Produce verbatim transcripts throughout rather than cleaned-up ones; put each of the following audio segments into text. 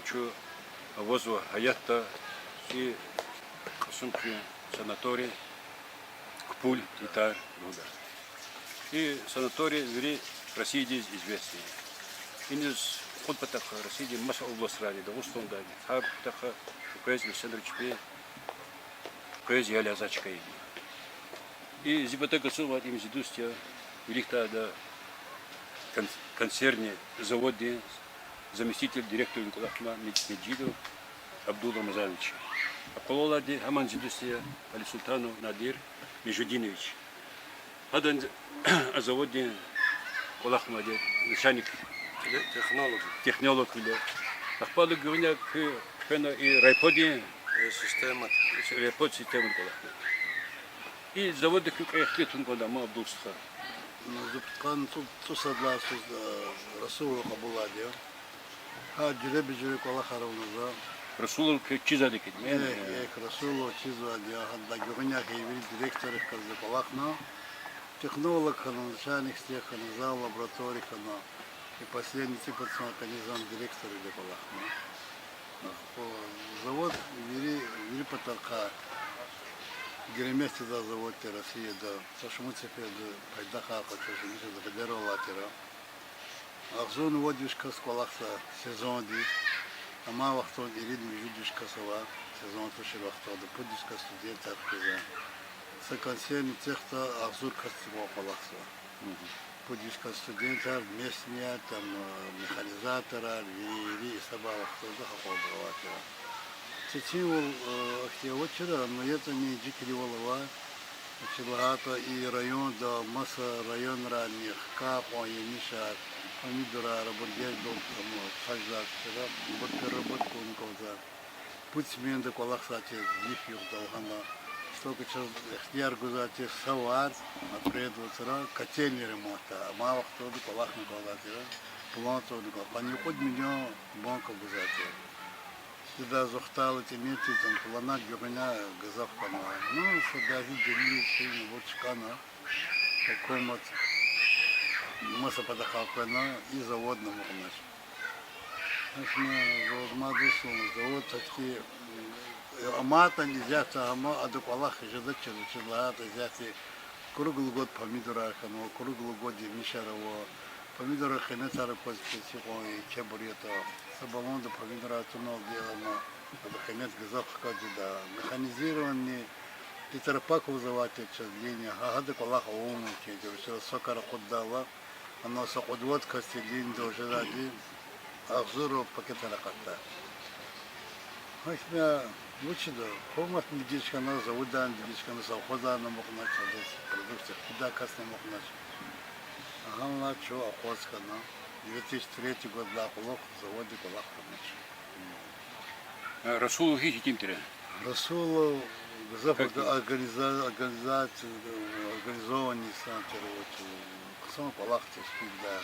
Чун авазва гьаятда и Кьасумхуьруьн санаторий, Кпуль, Итар лугьуда. И санаторий вири Россиядиз известный. Иниз кьуд патахъай Россиядин маса областрайни, Дагъустандайни, гьар патахъай къвез инсанри чпи къвез яляза чка ийида. И зи патав гатзавай им зи дуст я, виликдай ада кон-, консервный заводдин заместитель директордин кӀвалах ма Мед-, Меджидов Абдул Рамазанович. А къвалалди гьаман зи дуст я Алисултанов Надир Межудинович. Гьадан а заводдин кӀвалах ма ди начальник, технолог, технологвиле. Ахпа гуьгъуьниз куь хъфена и райподин, э, система, райпод системадин кӀвалах ма. И заводда куь кьве ихтилат тун кӀанда, ма Абдул стха. Ну, зи пудкъанни цӀу-, цӀусад лагьай йисуз, э, Расулов кьабулайди я. Гьа жуьреба-жуьре кӀвалахар авуна за. Расулов квез чизвайди кӀанда? Эхь, эхь, Расулов чизвайди я, гьада гуьгъуьниз и вири директоррихъ галаз кӀвалахна. Технолог хьана, начальник цеха хьана, зав лаборатория хьана. И последний цӀипуд йисан къенин зам директорвиле кӀвалахна. Ахпа завод вири, вири патарихъай геренмес жезвай завод тир Россияда, са шумуд сеферда пайдахъай къачуз, мисал яз, гъилерал алай тир. Агъзурни вад виш кас кӀвалахзавай сезондиз, амай вахтунда ирид-муьжуьд виш кас авай, сезон тушир вахтунда пуд виш кас студентар хкизва. Са консервный цехда агъзур кас цикӀув кӀвалахзава. Пуд виш кас студентар, местныйяр, там, э, механизаторар, вири, вири исабай вахтунда гьакьван авай тир. Цицинвал, э, ахьтин авачир, но ятӀани жи килигвал авай. Вучиз лагьайтӀа и районда маса районрани хкай кьван емишар, помидорар, абур геждал, там, хъажзавай тир, абур переработка авуна кӀанзавай. Пуд смена кӀвалахзавай тир йиф-югъ лагьана. Только чаз ихтияр гузвай тир са варз, апрель вацра котельный ремонтдай. Амай вахтунда кӀвалахна кӀанзавай тир, план цӀуна кӀан, къанни кьуд миллион банка гузвай тир. Ида зун хтайла тӀимил тийиз, планар гуьгъуьниз гзаф хьанва. Ну, са бязи делилар чна вуч хьана, гьукумат маса патахъай къвена, и заводни амукьнач. Гьакӏни завод мад вуч лугьун, завод таки, м, аматӏани исятда гьама ада кӏвалах жедачир, вучиз лагьайтӏа исятда круглый год помидорар хьанва, круглый год емишар ава, помидоррин къиметар акваз квез гьикьван кепӏ ятӏа. Са баланда помидорар туналди ама, ада къимет гзаф хкаж жеда. Механизированный, тетрапак лугьузвай тир чаз линия, гьа, гьада кӏвалах авун мумкин тир, вучиз лагьайтӏа сокар акъуддайла, ана са кьуд-вад касдин линиядал жедайди агъзур пакетар акъатда. Гьакӏни вучда, гьукуматни дегиш хьана, заводни дегиш хьана, совхозарни амукьнач, адаз продукция кудай касни амукьнач. Гьанлай чун акъваз хьана, две тысячи третий годдилай кьулухъ заводдин кӏвалах хьанач. Расулов гьи итим тир? Расулов гзаф организа-, организа-, организованный инсан тир, вот, хъсан кӏвалах тешкилдай.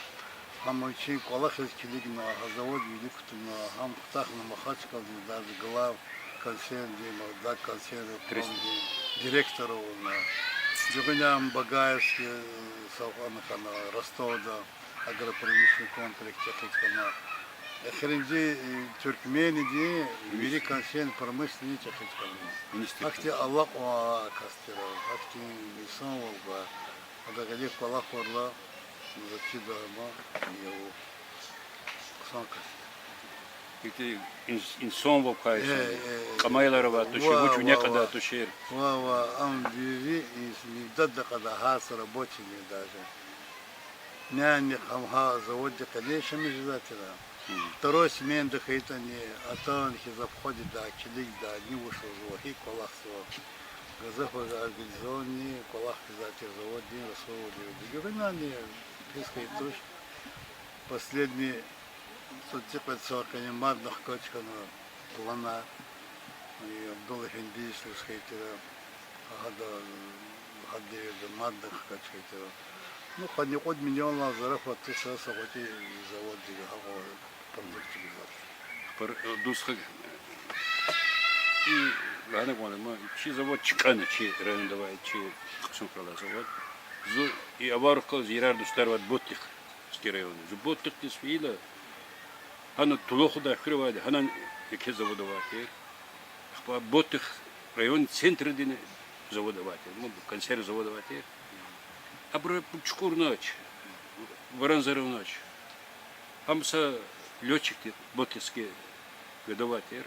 Гьам вичин кӏвалахиз килигна, гьа завод вилик кутуна, гьам хутахна Махачкъаладиз даже глав консервный, Магдак консервный промдин директор авуна. Гуьгъуьниз ам Багаевский, э, савкьван хьана, Ростовда агропромышленный комплекс чӏехиз хьана. Эхиримжи, э, Туркмениядин вири консервный промышленность чӏехиз хьана. Ахьтин алакьун кас тир, ахьтин инсанвал гвай. Ада гъилик кӏвалахайла, заз чида ама, я, хъсан кас я. Ихьтин инс-, инсанвал квай, э, кьамайлар авай тушир, вуч вине кьадай тушир. Ва, ва, ам вири инс-, Мигдаддин кьадай, гьар са рабочийни даже. Нянихъ ам гьа заводдин къене яшамиш жезвай тир. Второй сменада хьайитӏани, атана хьиз обходдидай, килигдай, ни вуч лугьузва, гьикӏ кӏвалахзава. Гзаф организованный кӏвалах хьизвай тир заводдин, Расуловди. Гуьгъуьнани пис хьайи туш. Последний цӏуд-цӏикьвед йисан къене мадни хкаж хьана планар, и Абдул Эфендиевич лугьуз хьайи тир, гьада, гьа девирда мадни хкаж хьайи тир. Ну, къанни кьуд миллионлай зарафат туш са гъвечӏи заводдиз, гьакьван продукция гузвай. Пар-, дустхъ, и лагьана кӏанда, ма, чи завод чкӏана, чи районда авай, чи Кьасумхуьрелай завод. Зун и аварухъ галаз ярар-дустар авайди Ботлихъ, Усть-Куьлдихъ районда. Зун Ботлихъдиз фейила, Гьана Тулухудай хуьр авайди, гьанани еке завод авай тир. Ахпа Ботих районни центрдини завод авай тир, ну, консерв завод авай тир. Абуру чукӀурнач, варан-заралнач. Гьам са лётчикди Ботихский гада авай тир.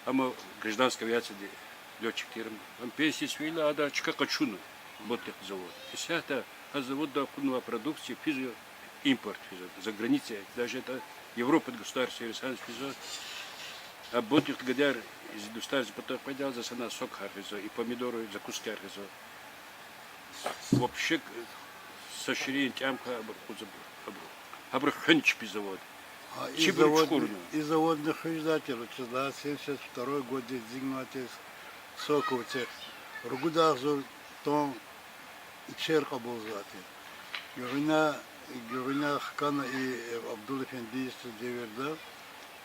Гьам гражданский авиацияди лётчик тир. Гьам пенсиядиз фейила, ада чка къачуна Ботих завод. Исятда гьа заводдай кьунвай продукция физва, импорт физва, за границей, даже это Европа государствояр санс физва. А Ботих гадаяр зи дустар зи патав къведайла, за санал сокар гъизва, и помидоры, закускаяр гъизва. Вообще, са ширин тӀям квай абур кьуз абур, абур. Гьабуру хвена чпи завод. Гьа, и Чибур заводни, чукӀурна. И заводни хуьждай тир, вучиз лагьайтӀа семьдесят второй годда эцигнавай тир Соковый цех. Ругуд агъзур тонн ичер кьабулзавай тир. Гуьгъуьна, гуьгъуьна хкана и Абдулэфендиевичдин девирда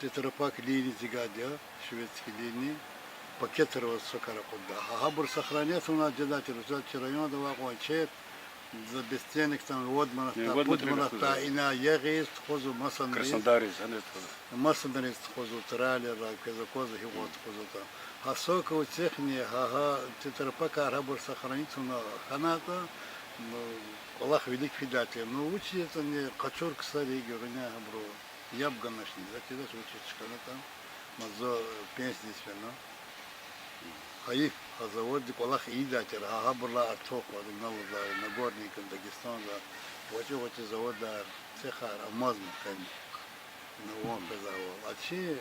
тетрапак линия эцигайди я, шведский линия, пакетар аваз сокар акъудда. Гьа, гьабур сохранить авунвай жедай тир, вучиз лагьайтӀа чи районда авай кьван ичер за бесценок там вад манатдай, пуд манатдай ина ягъиз тухузва масанриз. Краснодариз, гьаниз тухузва. Масанриз тухузва, траулеррай, квез аквазва гьикьван тухузватӀа. Гьа Соковый цехни, гьа, гьа тетрапакар гьабур сохранить авуна хьанатӀа, ну, кӀвалах вилик фидай тир. Ну, вучиз ятӀани къачур ксари гуьгъуьна гьабуру яб ганачни, за чидач вучиз чканатӀа, ма зун пенсиядиз фена. Гьайиф, гьа заводди кӀвалах ийидай тир, гьа гьабурулай артух, ада на лугьудай, Нагорный Дагестанда гъвечӀи-гъвечӀи заводар, цехар амазма къени. На ван къвезвайвал. А чи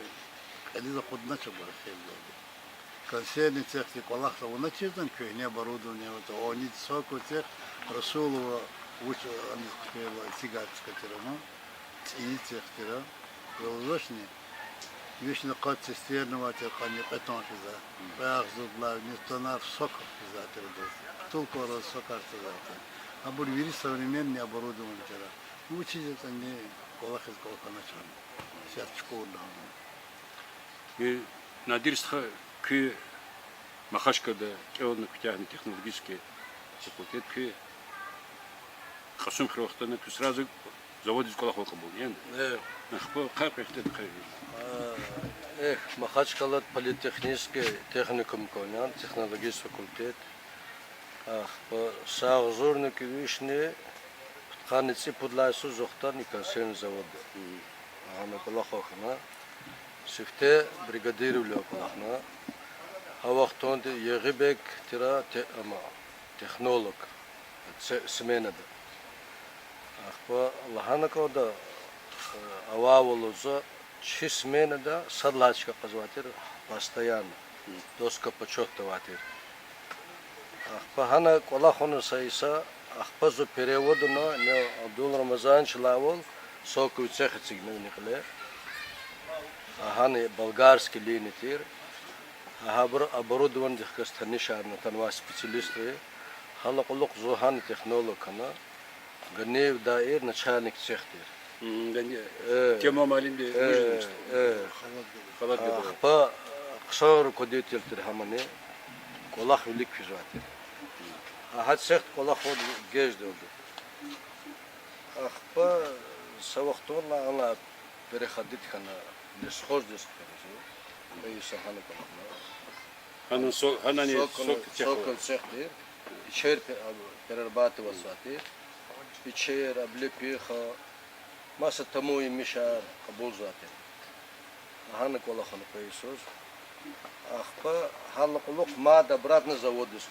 кьилиз акъуднач абур эхирдалди. Консервный цехдиз кӀвалах авуначиртӀани, куьгьне оборудование аватӀа, о, ни Соковый цех, Расулова, вуч, аниз хъфейла, эцигай цех тир ана, цӀийи цех тир а, лугьузвачни, вишни къад цистерна авай тир, къанни кьве тонн физвай, кьве агъзурдалай виниз тоннар сокар физвай тир адаз, птулка аваз сокар цазвай тир. Абур вири современный оборудование тир а. Вучиз ятӀани кӀвалахиз кӀвал хьанач гьана, исятда чукӀурна гьана. Э, Надир стха, куьн Махачкалада кӀелна, куьтягьна технологический факультет, куьн Кьасумхуьре вахтунда куьн сразу заводдиз кӀвалахал кьабулна, яни? Ахпа къай-къехтед хъайи. Эхь, Махачкалада политехнический техникум кӀвалахна, технологический факультет. Ахпа са агъзурни кӀуьд вишни пудкъанни цӀипуд лагьай йисуз вахтунда и консервный заводда гьана кӀвалахал хьана. Сифте бригадирвиле кӀвалахна. Гьа вахтунда Ягъибег тир а, те-, ама, технолог, це-, сменада. Ахпа лагьана кӀанда, э, авайвал лугьузва, чи сменада сад лагьай чка кьазвай тир постоянно, доска почётда авай тир. Ахпа гьана кӀвалахна са йиса, ахпа зун перевод авуна, ни Абдул Рамазановичилайвал Соковый цех эцигна вини кьиле. Гьана болгарский линия тир. Гьабур оборудованидихъ галаз танишарна, атанвай специалистри. Гьадалай кьулухъ зун гьана технолог хьана. Ганиев Даир начальник цех тир. Гани-, Э, Тема муаллимди э, вуж э. Халат гада. Ахпа хъсан руководитель тир гьамани, кӀвалах вилик физвай тир. Гьа цехда кӀвалахда геждалди. Ахпа са вахтунилай анлай переходить хьана, лесхоздиз хъфена зун. Кьве йиса гьана кӀвалахна. Гьана со-, гьанани Сокол, Сокол цех тир. Ичер пе-, а, перерабатыватьзавай тир. Ичер, облепиха, маса тамуй емишар кьабулзавай тир. Гьана кӀвалахна кьве йисуз. Ахпа гьадалай кьулухъ мад обратно заводдиз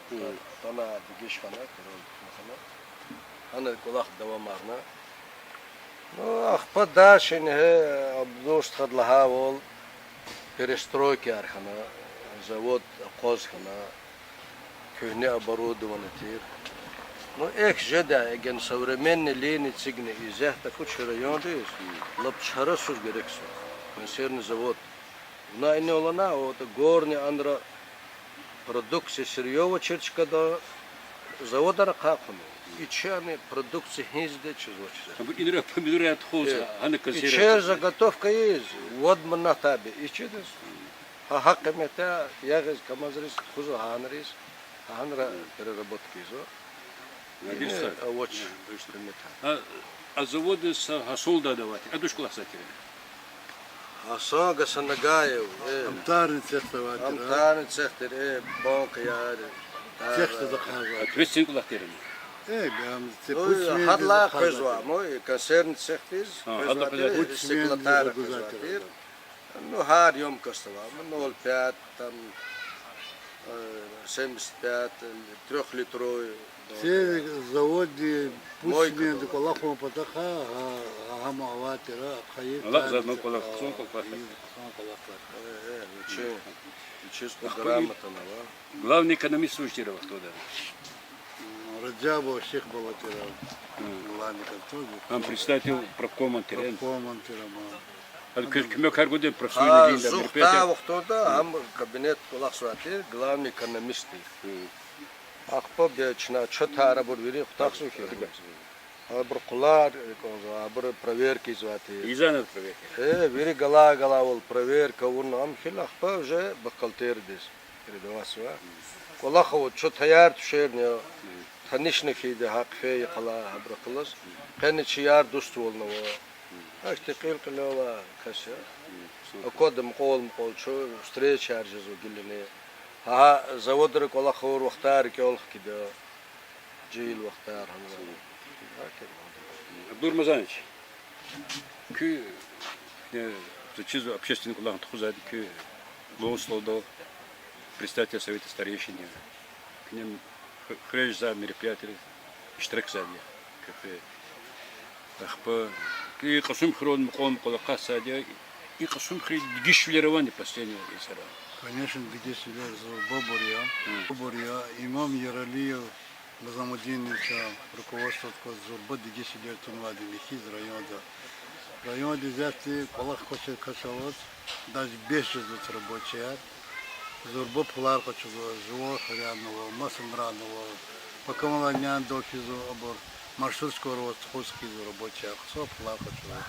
хъфена. Тана дегиш хьана, переродка хьана. Гьана кӀвалах давамарна. Ну, ахпа дальше ингье, Абдул стхади лагьайвал, перестройкаяр хьана, завод акъваз хьана, куьгьне оборудование тир. Ну, эхь, жеда, эгер современный линия эцигна, исятда куь чи райондиз лап чарасуз герекзава консервный завод. Вуна ина лугьуна, вот, Горный анра продукция сырьёвыйрин чкада заводар ахъа хъувуна. Ичерни продукция гьиниз де чизвачиз. Абур инра помидорар тухузва, Э, гьана консервы ичер тухузва. Заготовка ийиз, вад манатдай бес ичедиз. Гьа, гьа къимета ягъиз, КамАЗриз тухузва гьанриз, гьанра переработка ийизва. Надир Ина стха. Авач къимета. Гьа, А заводда са гьасулдайди авай тир, ада вуч кӀвалахзавай тир? Гьасан Гасанагаев, э. Ам тӀварни цехда авай тир, а? Ам тӀварни цех тир, э, банкаяр. Цехда захъ гьазвай. Ответственный кӀвалах тир ам. Э, бе, ам це... Ну, пуд сменадиз гьадалай захъ гьазвай къвезвай тир. Мо, э, консервный цехдиз, а, гьадалай къвезвай тир, къвезвай тир, пуд сменадиз стеклотаров захъ гьазвай тир. Ну, гьар ёмкостда авай, ну, ноль пять, там, э, семьдесят пять, э, трёхлитровый. Це заводди пуд сменадиз кӀвалах авун патахъай, гьа, гьа, гьам авай тир, ахъайиз, алакьзавай кӀвалах, хъсан кӀвалах. Э, э, вичи, вичиз кьве грамота ава. Главный экономист вуж тир а вахтунда? М, Раджабов Шихбала тир а. Главный экономист. Ам председатель профкома тир а? Профкома тир а, ма. Ада куь-, куьмекар гуда профсоюзный деятельность, мероприятие? Гьа, зун хтай вахтунда ам кабинетда кӀвалахзавай тир, главный экономист тир. Ахпа бес чна чатар абур вири хутахзава хьи. Абур къулар кӀанзава, абур проверка ийизвай тир. Ийизвани проверка? Э, вири галай-галайвал проверка авуна ам хьайила, ахпа уже бухгалтердиз передаватзава. КӀвалах авур, чун таяр туширни я, танишна хьайиди гьа хъфей йикъалай, гьабурухъ галаз. Къенин чи яр-дуствални ава. Ахьтин кьил-кьилел авай кас я. Аквада мукьвал-мукьвал чун встречаяр жезва гилани. Гьа заводра кӀвалах авур вахтар рикӀел хкида. Жегьил вахтар гьана. Абдур Рамазанович, куьн, э, заз чизва общественный кӀвалахни тухузвайди, куьн лугьун столдал председатель совета старейшин я. Куьне хуьре жезвай мероприятиейриз иштиракзавайди я. Куь, ахпа и Кьасумхуьрел мукьвал-мукьвал акъатзавайди я, и Кьасумхуьруьз дегишвилер авани последний йисара? Конечно, дегишвилер зурбабур я. Зурбабур я. Имам Яралиев Низамудиновича руководстводикай зурба дегишвилер тунвайди я михьиз районда. Районда исятда кӀвалах квачир кас авач, даже бес жезвач рабочияр. Зурба пулар къачузва, жуван хуьряйни ава, масанрани ава, пакамалай няни-дав физва абур, маршрутчикайра тухуз хкизва рабочияр, хъсан пулар къачузва.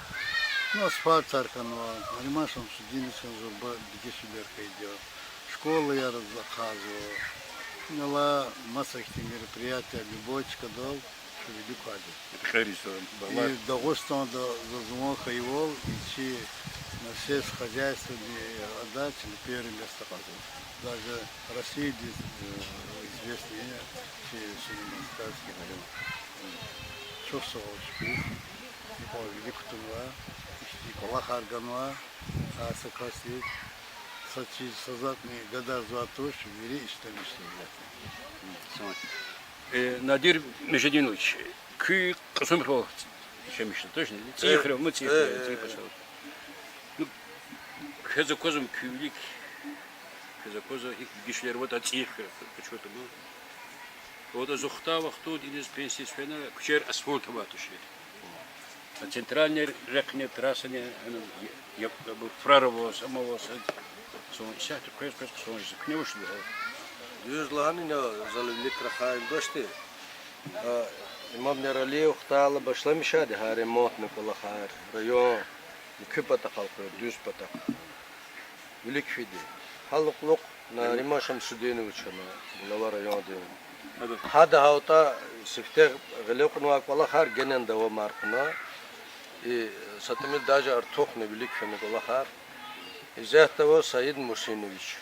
Ну, асфальтар хьанва, Нариман Шамсудиновичан зурба дегишвилер хьайиди я. Школаяр захъ гьазва. Инал маса ихьтин мероприятие любой чкадал чун вилик квайди я. Рекьер ийизва бала. И Дагъустанда заз ван хьайивал, и чи на сельскохозяйственный адач на первом месте акъатзава. Даже Россиядиз, э, известный я чи Сулейман-Стальский район. Чухсагъул чпив, икьван вилик кутунва, ихьтин кӀвалахар ганва, гьар са касдиз, са чиз, са затӀни гадарзавай туш, вири иштемишзава. Э, Надир Межединович, куьн Кьасумхуьрел иштемишзава, точно? ЦӀийи хуьрел, ма ЦӀийи хуьрел, ЦӀийи поселок. Ну, квез аквазва куь вилик, квез аквазва гьикӀ дегишвилер аватӀа ЦӀийи хуьр, почётно. Вот зун хтай вахтунда иниз пенсиядиз фена, куьчер асфальт авай тушир. А центральный рехъни, трассани, ана, я, я, абур фурар аваз, ам аваз, зун исятда къвез-къвез хъсан жезва. Куьне вуч лугьуда? Дуьз лагьанани, залай вилик рахайтӀа, дашди. А, Имам Яралиев хтайла башламишайди гьа ремонтный кӀвалахар, район, муькуь патахъ элкъуьр, дуьз патахъ. Вилик фиди. Гьа лукь-лукь Нариман Шамсудинович хьана, глава районди. Гьада гьалтӀа сифте гъиле кьунвай кӀвалахар генани давамар кьуна. И са тӀимил даже артухна вилик фена кӀвалахар. Исятда аваз Саид Мусинович.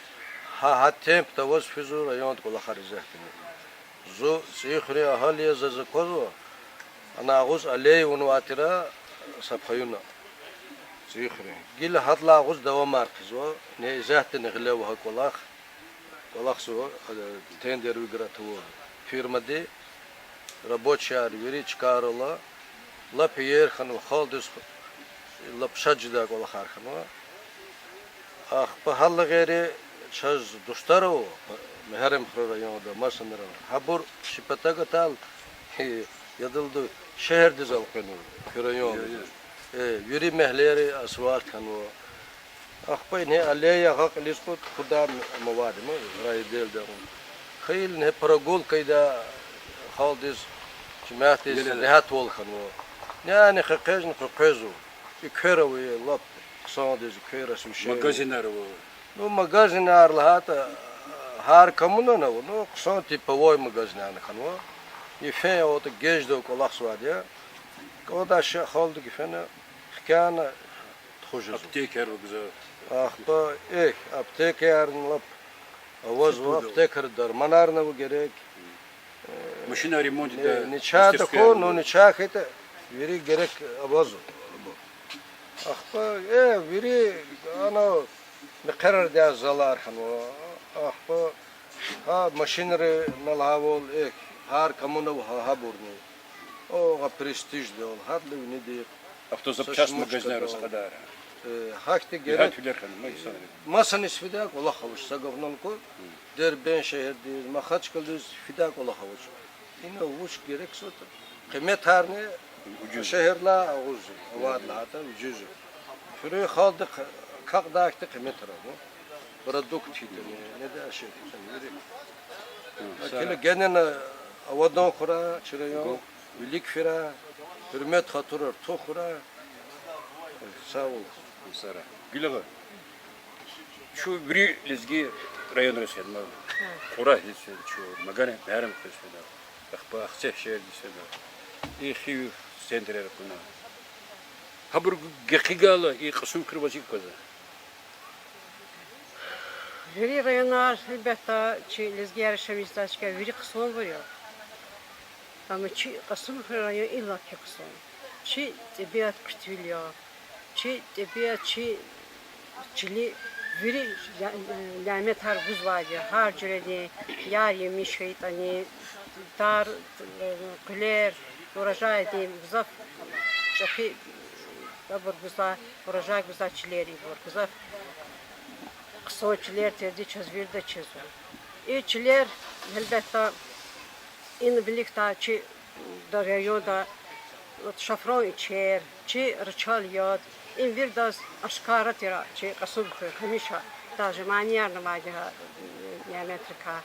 Гьа, гьа темпда аваз физва районда кӀвалахар исятдани. Зун ЦӀийи хуьруьн агьали я, заз аквазва, ана агъуз аллея авунвай тир са паюна ЦӀийи хуьруьн. Гила гьадалай агъуз давамар хъийизва, не исятдани гъиле ава гьа кӀвалах. КӀвалахзава, э, тендер выиграть авур фирмади, рабочияр вири чкайрал ала, лап иер хьанва, халкьдиз лап шад жедай кӀвалахар хьанва. Ахпа гьадалай гъейри чаз дустар ава Мегьарамдхуьруьн районда, масанра. Гьабур чи патав гатайла, я далда шегьердиз элкъуьрнава куь райондиз. Э, вири мягьлейри асфальт хьанва. Ахпа ингье аллея гьакӀ илиз кьуд, кьудар мавайди ма, райотделда. Хьайила ингье прогулка ийидай халкьдиз, жемятдиз регьятвал хьанва. Няни къекъвезни къекъвезва. Эквер ава, лап хъсандиз эквер, освещение. Магазинар ава. Ну, магазинар лагьайтӀа, гьар коммунада ава, ну, хъсан типовой магазинарни хьанва. И фен аватӀа геждав кӀвалахзавайди я. Ада ша халди гуьфена, хкяна тухуз жезва. Аптекаяр ва гзаф. Ахпа, э, аптекаярни лап авазва, аптекаяр дарманарни ава герек. Машина ремонт, не, да, не чада мастерская ко, но работа. Не чахита, вири герек авазва. Ахпа, э, вири, ана, мехъерардай залар хьанва. Ахпа, гьа машинри на лагьайвал, э, гьар камунал гьа, гьабурни. О, гьа Престиждал, гьадалай винидихъ. Автозапчасть магазинар са кьадар. Э, гьахьтин герек. Гьа туьлер хьана, ма инсан. Масаниз фидай кӀвалах авач, са гафуналди ку, Дербент шегьердиз, Махачкъаладиз фидай кӀвалах авач. Ина вуч герек сад, къиметарни шегьердилай агъуз, авайдалай гьатта вижиз. Хуьруьн халкьди квахьдай хьтин къиметар ава. Продукт хьтин, недай шей хьтин, вири. Гьа килигна генани авадан хьурай чи район, вилик фирай, гьуьрмет-хатурар тух хьурай. Сагъул. Гуьлягъа, чун вири лезги районриз фена, Кьурагьиз фена чун, Магьарамдхуьриз фена, ахпа Ахцегь шегьердиз фена, и хиве центрар акуна. Гьабур гекъигайла и Кьасумхуьр ваз гьикӀ аквазва? Вири районар, гьелбетда, чи лезгияр яшамиш жезвай чка вири хъсанбур я. Амма чи Кьасумхуьр район иллаки хъсан. Чи тӀебиат хъуьтуьл я. Чи тӀебиат, чи чили вири ня-, няметар гузвайди я, гьар жуьредин яр-емиш хьайитӀани, тар, къуьлер, урожайдин гзаф чӀехи, абур гузвай, урожай гузвай чилер ибур, гзаф хъсан чилер тирди чаз вирида чизва. И чилер, гьелбетда, ина виликдай чи районда шафран ичер, чи ричал яд, им виридаз ашкара тир чи Кьасумхуьр, гьамиша, даже манияр авайди я няметрикай.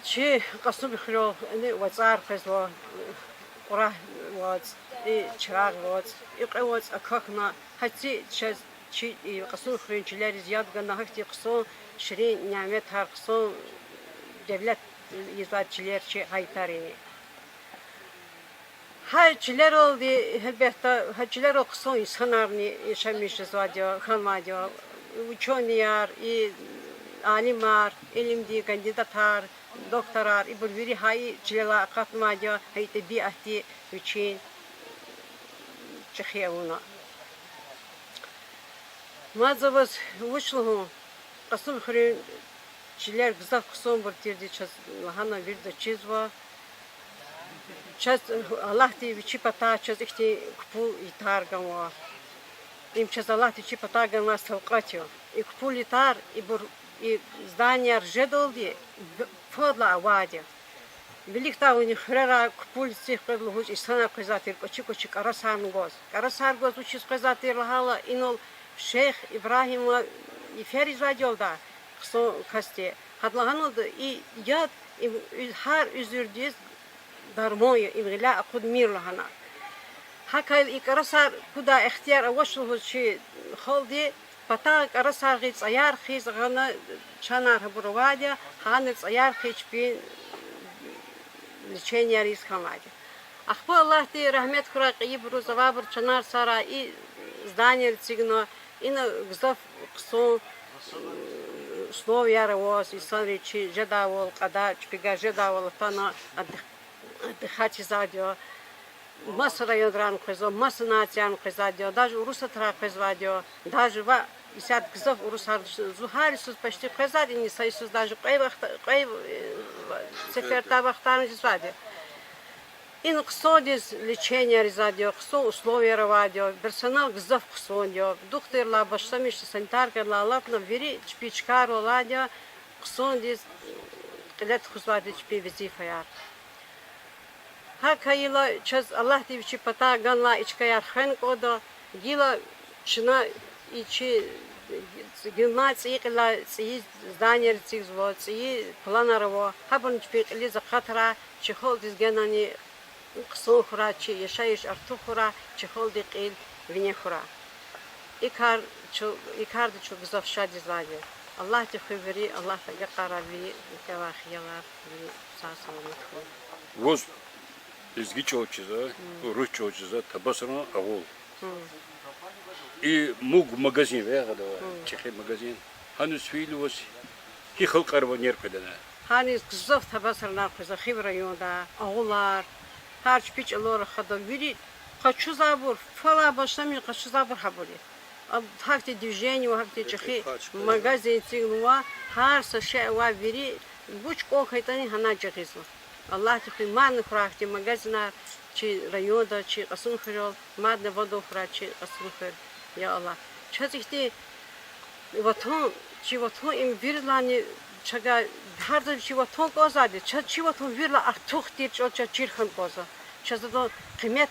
Чи Кьасумхуьрел ини вацӀар къвезва, Кьурагь вацӀ, и Чирагъ вацӀ, и кьве вацӀ акахьна, гьа ци чаз чи и Кьасумхуьруьн чилериз яд гана, гьахьтин хъсан ширин няметар, хъсан девлет ийизвай чилер чи гьа итарини. Гьа чилералди, гьелбетда, гьа чилерал хъсан инсанарни яшамиш жезвайди я, хьанвайди я, учёныйяр, и алимар, илимдин кандидатар, докторар, ибур вири гьа и чилелай акъатнавайди я, гьа и тӀебиатди вичин чӀехи авуна. Мад за ваз вуч лугьун, Кьасумхуьруьн чилер гзаф хъсанбур тирди чаз лагьана вирида чизва. Чаз Аллагьди вичи патай чаз ихьтин купул йитар ганва. Им чаз Аллагьди вичи патай ганвай савкьват я. И купул йитар, ибур, и зданияр жедалди фадлай авайди я. Виликдай авайни хуьрерай купул эциг къвез лугьуз инсанар къвезвай тир, кӀвачи-кӀвачи кӀарасарни гваз. КӀарасар гваз вучиз къвезвай тир лагьайла, инал шейх Ибрагьиман йифер ийизвайди я лугьуда, хъсан касди. Гьада лагьаналда, и яд, им, и гьар уьзуьрдиз дарман я, им гъиляй акъудмир лагьана. ГьакӀ хьайила и кӀарасар кудай ихтияр авач лугьуз чи халкьди, патагъ кӀарасар гъиз, цӀаяр хъийиз гъана, чанар гьабур авайди я, гьана цӀаяр хъийиз чпин леченияр ийиз хьанвайди я. Ахпа Аллагьди рагьмет хьурай кьейибуруз, авайбур чанар сарай и зданияр эцигна, ина гзаф хъсан условияр аваз, инсанри чи жедайвал кьадар, чпивай жедайвал атана, отдыхать ийизвайди я. Маса районрайни къвезва, маса нациярни къвезвайди я, даже Урусатрай къвезвайди я, даже ва исятда гзаф урусар, зун гьар йисуз почти къвезвайди я, са йисуз даже кьве вахт, кьве, э, сефердай вахтарни жезвайди я. Ина хъсандиз леченияр ийизвайди я, хъсан условияр авайди я, персонал гзаф хъсанди я, духтуррилай башламишна, санитаркайрилай алатна, вири чпин чкайрал алайди я, хъсандиз кьиле тухузвайди чпин везифаяр. ГьакӀ хьайила чаз Аллагьди вичи патай ганвай и чкаяр хвена кӀанда, гила чна и чи гунмай цӀийи кьилай цӀийи зданияр эцигзава, цӀийи планар ава, гьабурни чпин кьилиз акъатрай, чи халкьдиз генани хъсан хьурай, чи яшайиш артух хьурай, чи халкьдин кьил вине хьурай. И кар чу-, и карда чун гзаф шад ийизвайди я. Аллагьди хуьн вири, Аллагьди агакьарай вири, вири квевай хиялар, вири сагъ-саламат хьуй. Ваз Лезги чӀал чизва, урус чӀал чизва, Табасаран агъул. И муг магазин вегьеда, чӀехи магазин. Гьаниз фейила ваз гьи халкьар ва нер къведана? Гьаниз гзаф Табасаранар къвезва, гьи районда, агъулар, гьар чпи чӀалал рахада, вири къачузвайбур, фалай башламишна къачузвайбур гьабур я. Гьахьтин движение ва гьахьтин чӀехи магазин эцигнава, гьар са шей ава, вири вуч кӀан хьайитӀани гьана жагъизва. Аллагьди хуьй, мадни хьурай гьахьтин магазинар чи районда, чи Кьасумхуьрел, мадни вадал хьурай чи Кьасумхуьр, я Аллагь. Чаз ихьтин ватан, чи ватан им виридалайни чага, гьарда чи ватан кӀанзавайди, чаз чи ватан виридалай артух тир чӀал чаз чир хьана кӀанзава. Чаз адан къимет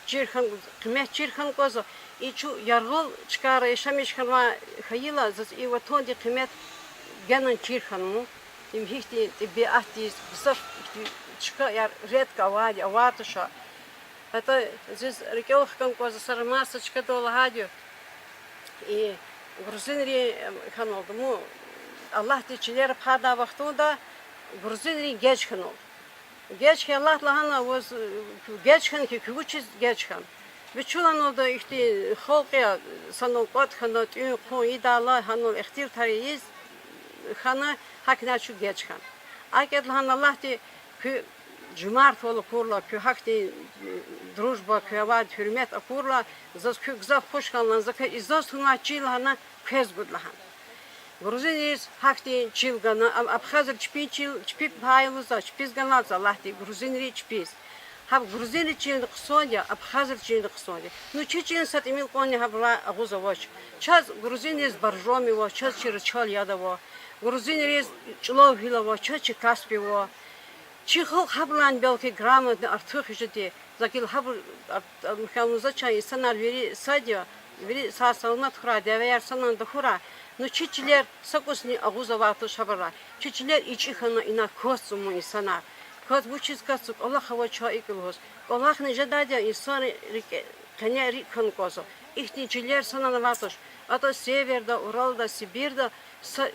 чир хьана, къимет чир хьана кӀанзава. И чун яргъал чкайра яшамиш хьанвай хьайила, заз и ватандин къимет генани чир хьанва. Им гьихьтин тӀебиатдиз гзаф ихьтин чкаяр редко авайди, авай туш. ГьатӀа заз рикӀел хкун кӀанзава, са рамазан чкадал лагьайди я, и грузинри хьаналда, му, Аллагьди чилер пайдай вахтунда грузинри геж хьаналда. Геж хьана, Аллагьди лагьана, ваз геж хьана хьи, куь вучиз геж хьана? Вичи лагьаналда ихьтин халкь я, санал кӀватӀ хьана, тӀуьн-хъун ийидайла, гьанал ихтилатар ийиз хьана, гьакӀни чун геж хьана. АкӀ лагьана Аллагьди, куь жумартвал акурла, куь гьахьтин дружба, куь авайди гьуьрмет акурла, заз куь гзаф хуш хьана лагьана, за квез и заз тунвай чил лагьана квез гуда лагьана. Грузинриз гьахьтин чил гана, а-, абхазри чпин чил, чпи пай лугьузва, чпиз ганалда Аллагьди грузинри чпиз. Гьаб грузинрин чилни хъсан я, абхазрин чилни хъсан я. Ну чи чилни са тӀимил кьванни гьабурулай агъуз авач. Чаз грузинриз боржоми ава, чаз чи рачал яд ава. Грузинриз чӀулав гьил ава, чаз чи касби ава. Чи халкь гьабурулайни белки грамотный, артух жеди. За гила гьабур, ар-, ар-, михьанлу за чан инсанар вири сад я, вири сагъ-саламат хьурай, дявеяр санани тахьурай. Ну чи чилер са кӀусни агъуз авай туш гьабурулай. Чи чилер ичӀи хьана, ина кваз цӀумун инсанар. Кваз вучиз кваз цӀу, кӀвалах авач икӀ лугьуз. КӀвалахни жедайди я, инсанрин рикӀе, къене рикӀ хьана кӀанзава. Ихьтин чилер санани авай туш. АтӀа Северда, Уралда, Сибирьда са,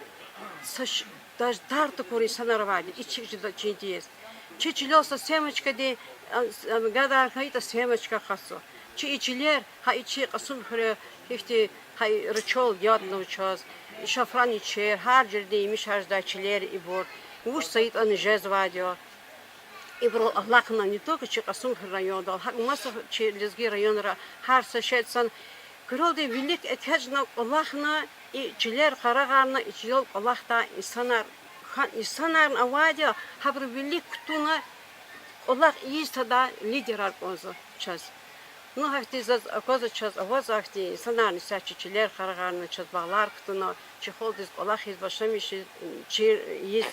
са ш-, даже дар такур инсанар авайди, ичӀи жеда чиндиз. Чи чилел са семечкадин, а, а, гадар хьайитӀа семечка акъатзава. Чи и чилер, гьа и чи Кьасумхуьре, ихьтин, гьа и рачал яднава чаз, шафран ичер, гьар жуьредин емишар жедай чилер ибур, вуч са ятӀани жезвайди я. Ибурал алахъна не только чи Кьасумхуьр райондал, гьакӀ маса чи лезги районра гьар са шейдин куьрелди вилик экечӀна, кӀвалахна, и чилер къарагъарна, и чилел кӀвалахдай инсанар, ха-, инсанарни авайди я, гьабуру вилик кутуна, кӀвалах ийиз тадай лидерар кӀанзава чаз. Ну, гьахьтин заз аквазва, чаз авазва гьахьтин инсанарни, са чи чилер къарагъарна, чаз багълар кутуна, чи халкьдиз кӀвалах ийиз башламишиз, чир ийиз,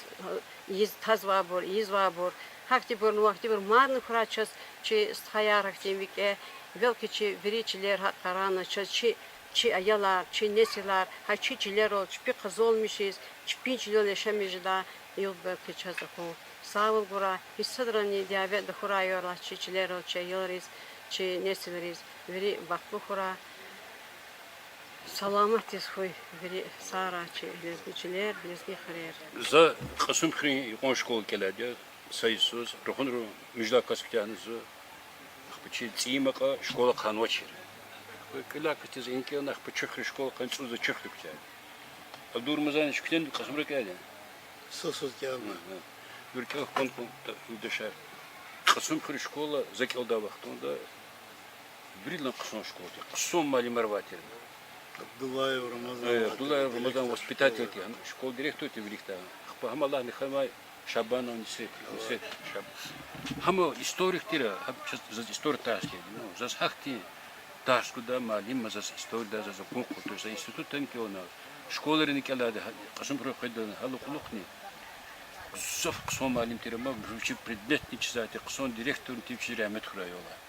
ийиз тазвайбур, ийизвайбур. Гьахьтинбур, ну, гьахьтинбур мадни хьурай чаз, чи стхаяр гьахьтин викӀегь, белки чи вири чилер гьакӀ къарагъна, чаз чи, чи аялар, чи несилар гьа чи чилерал чпи къазанмишиз, чпин чилел яшамиш жедай югъ, белки чаз акун сагъвал гурай, гьич садрани дяве тахьурай, я Аллагь, чи чилерал, чи аялриз, чи несилриз вири бахтлу хьурай. Саламатдиз хьуй вири сагърай чи лезги чилер, лезги хуьрер. За Кьасумхуьруьн юкьван школада кӀелайди я, са йисуз, рахунра муьжуьд класс куьтягьна зун. Ахпа чи ЦӀийи Макьа школа хъанвачир. Кьиляй касдиз ина кӀелна, ахпа Чуьхуьр школа хъвена, цӀуз за Чуьхуьр куьтягьна. Абдулрамазан, куьтягьна Кьасумра кӀелайди я? Са йисуз кӀелна. Гьа, гьа. Вири кӀел хкун кун та юлдашар. Кьасумхуьр школа за кӀелдай вахтунда виридалай хъсан школа тир, хъсан муаллимар авай тир. Абдуллаев Рамазан. Э, Абдуллаев Рамазан воспитатель тир, гьам школа директор тир виликдай. Ахпа гьам Аллагьни хьанвай Шабанов Несет, Несет Шаб-, гьам историк тир, гьам чаз, заз история тарс кӀелна. Ну, заз гьахьтин тарс гудай муаллим заз историядай заз акун кьуртӀа, за институтдани кӀелна, школайрини кӀелайди, гьа, Кьасумхуьре къведалди гьала кьулухъни. Гзаф хъсан муаллим тир, амма вичи предметни чизвай тир, хъсан директорни тир, вичиз регьмет хьурай, я Аллагь.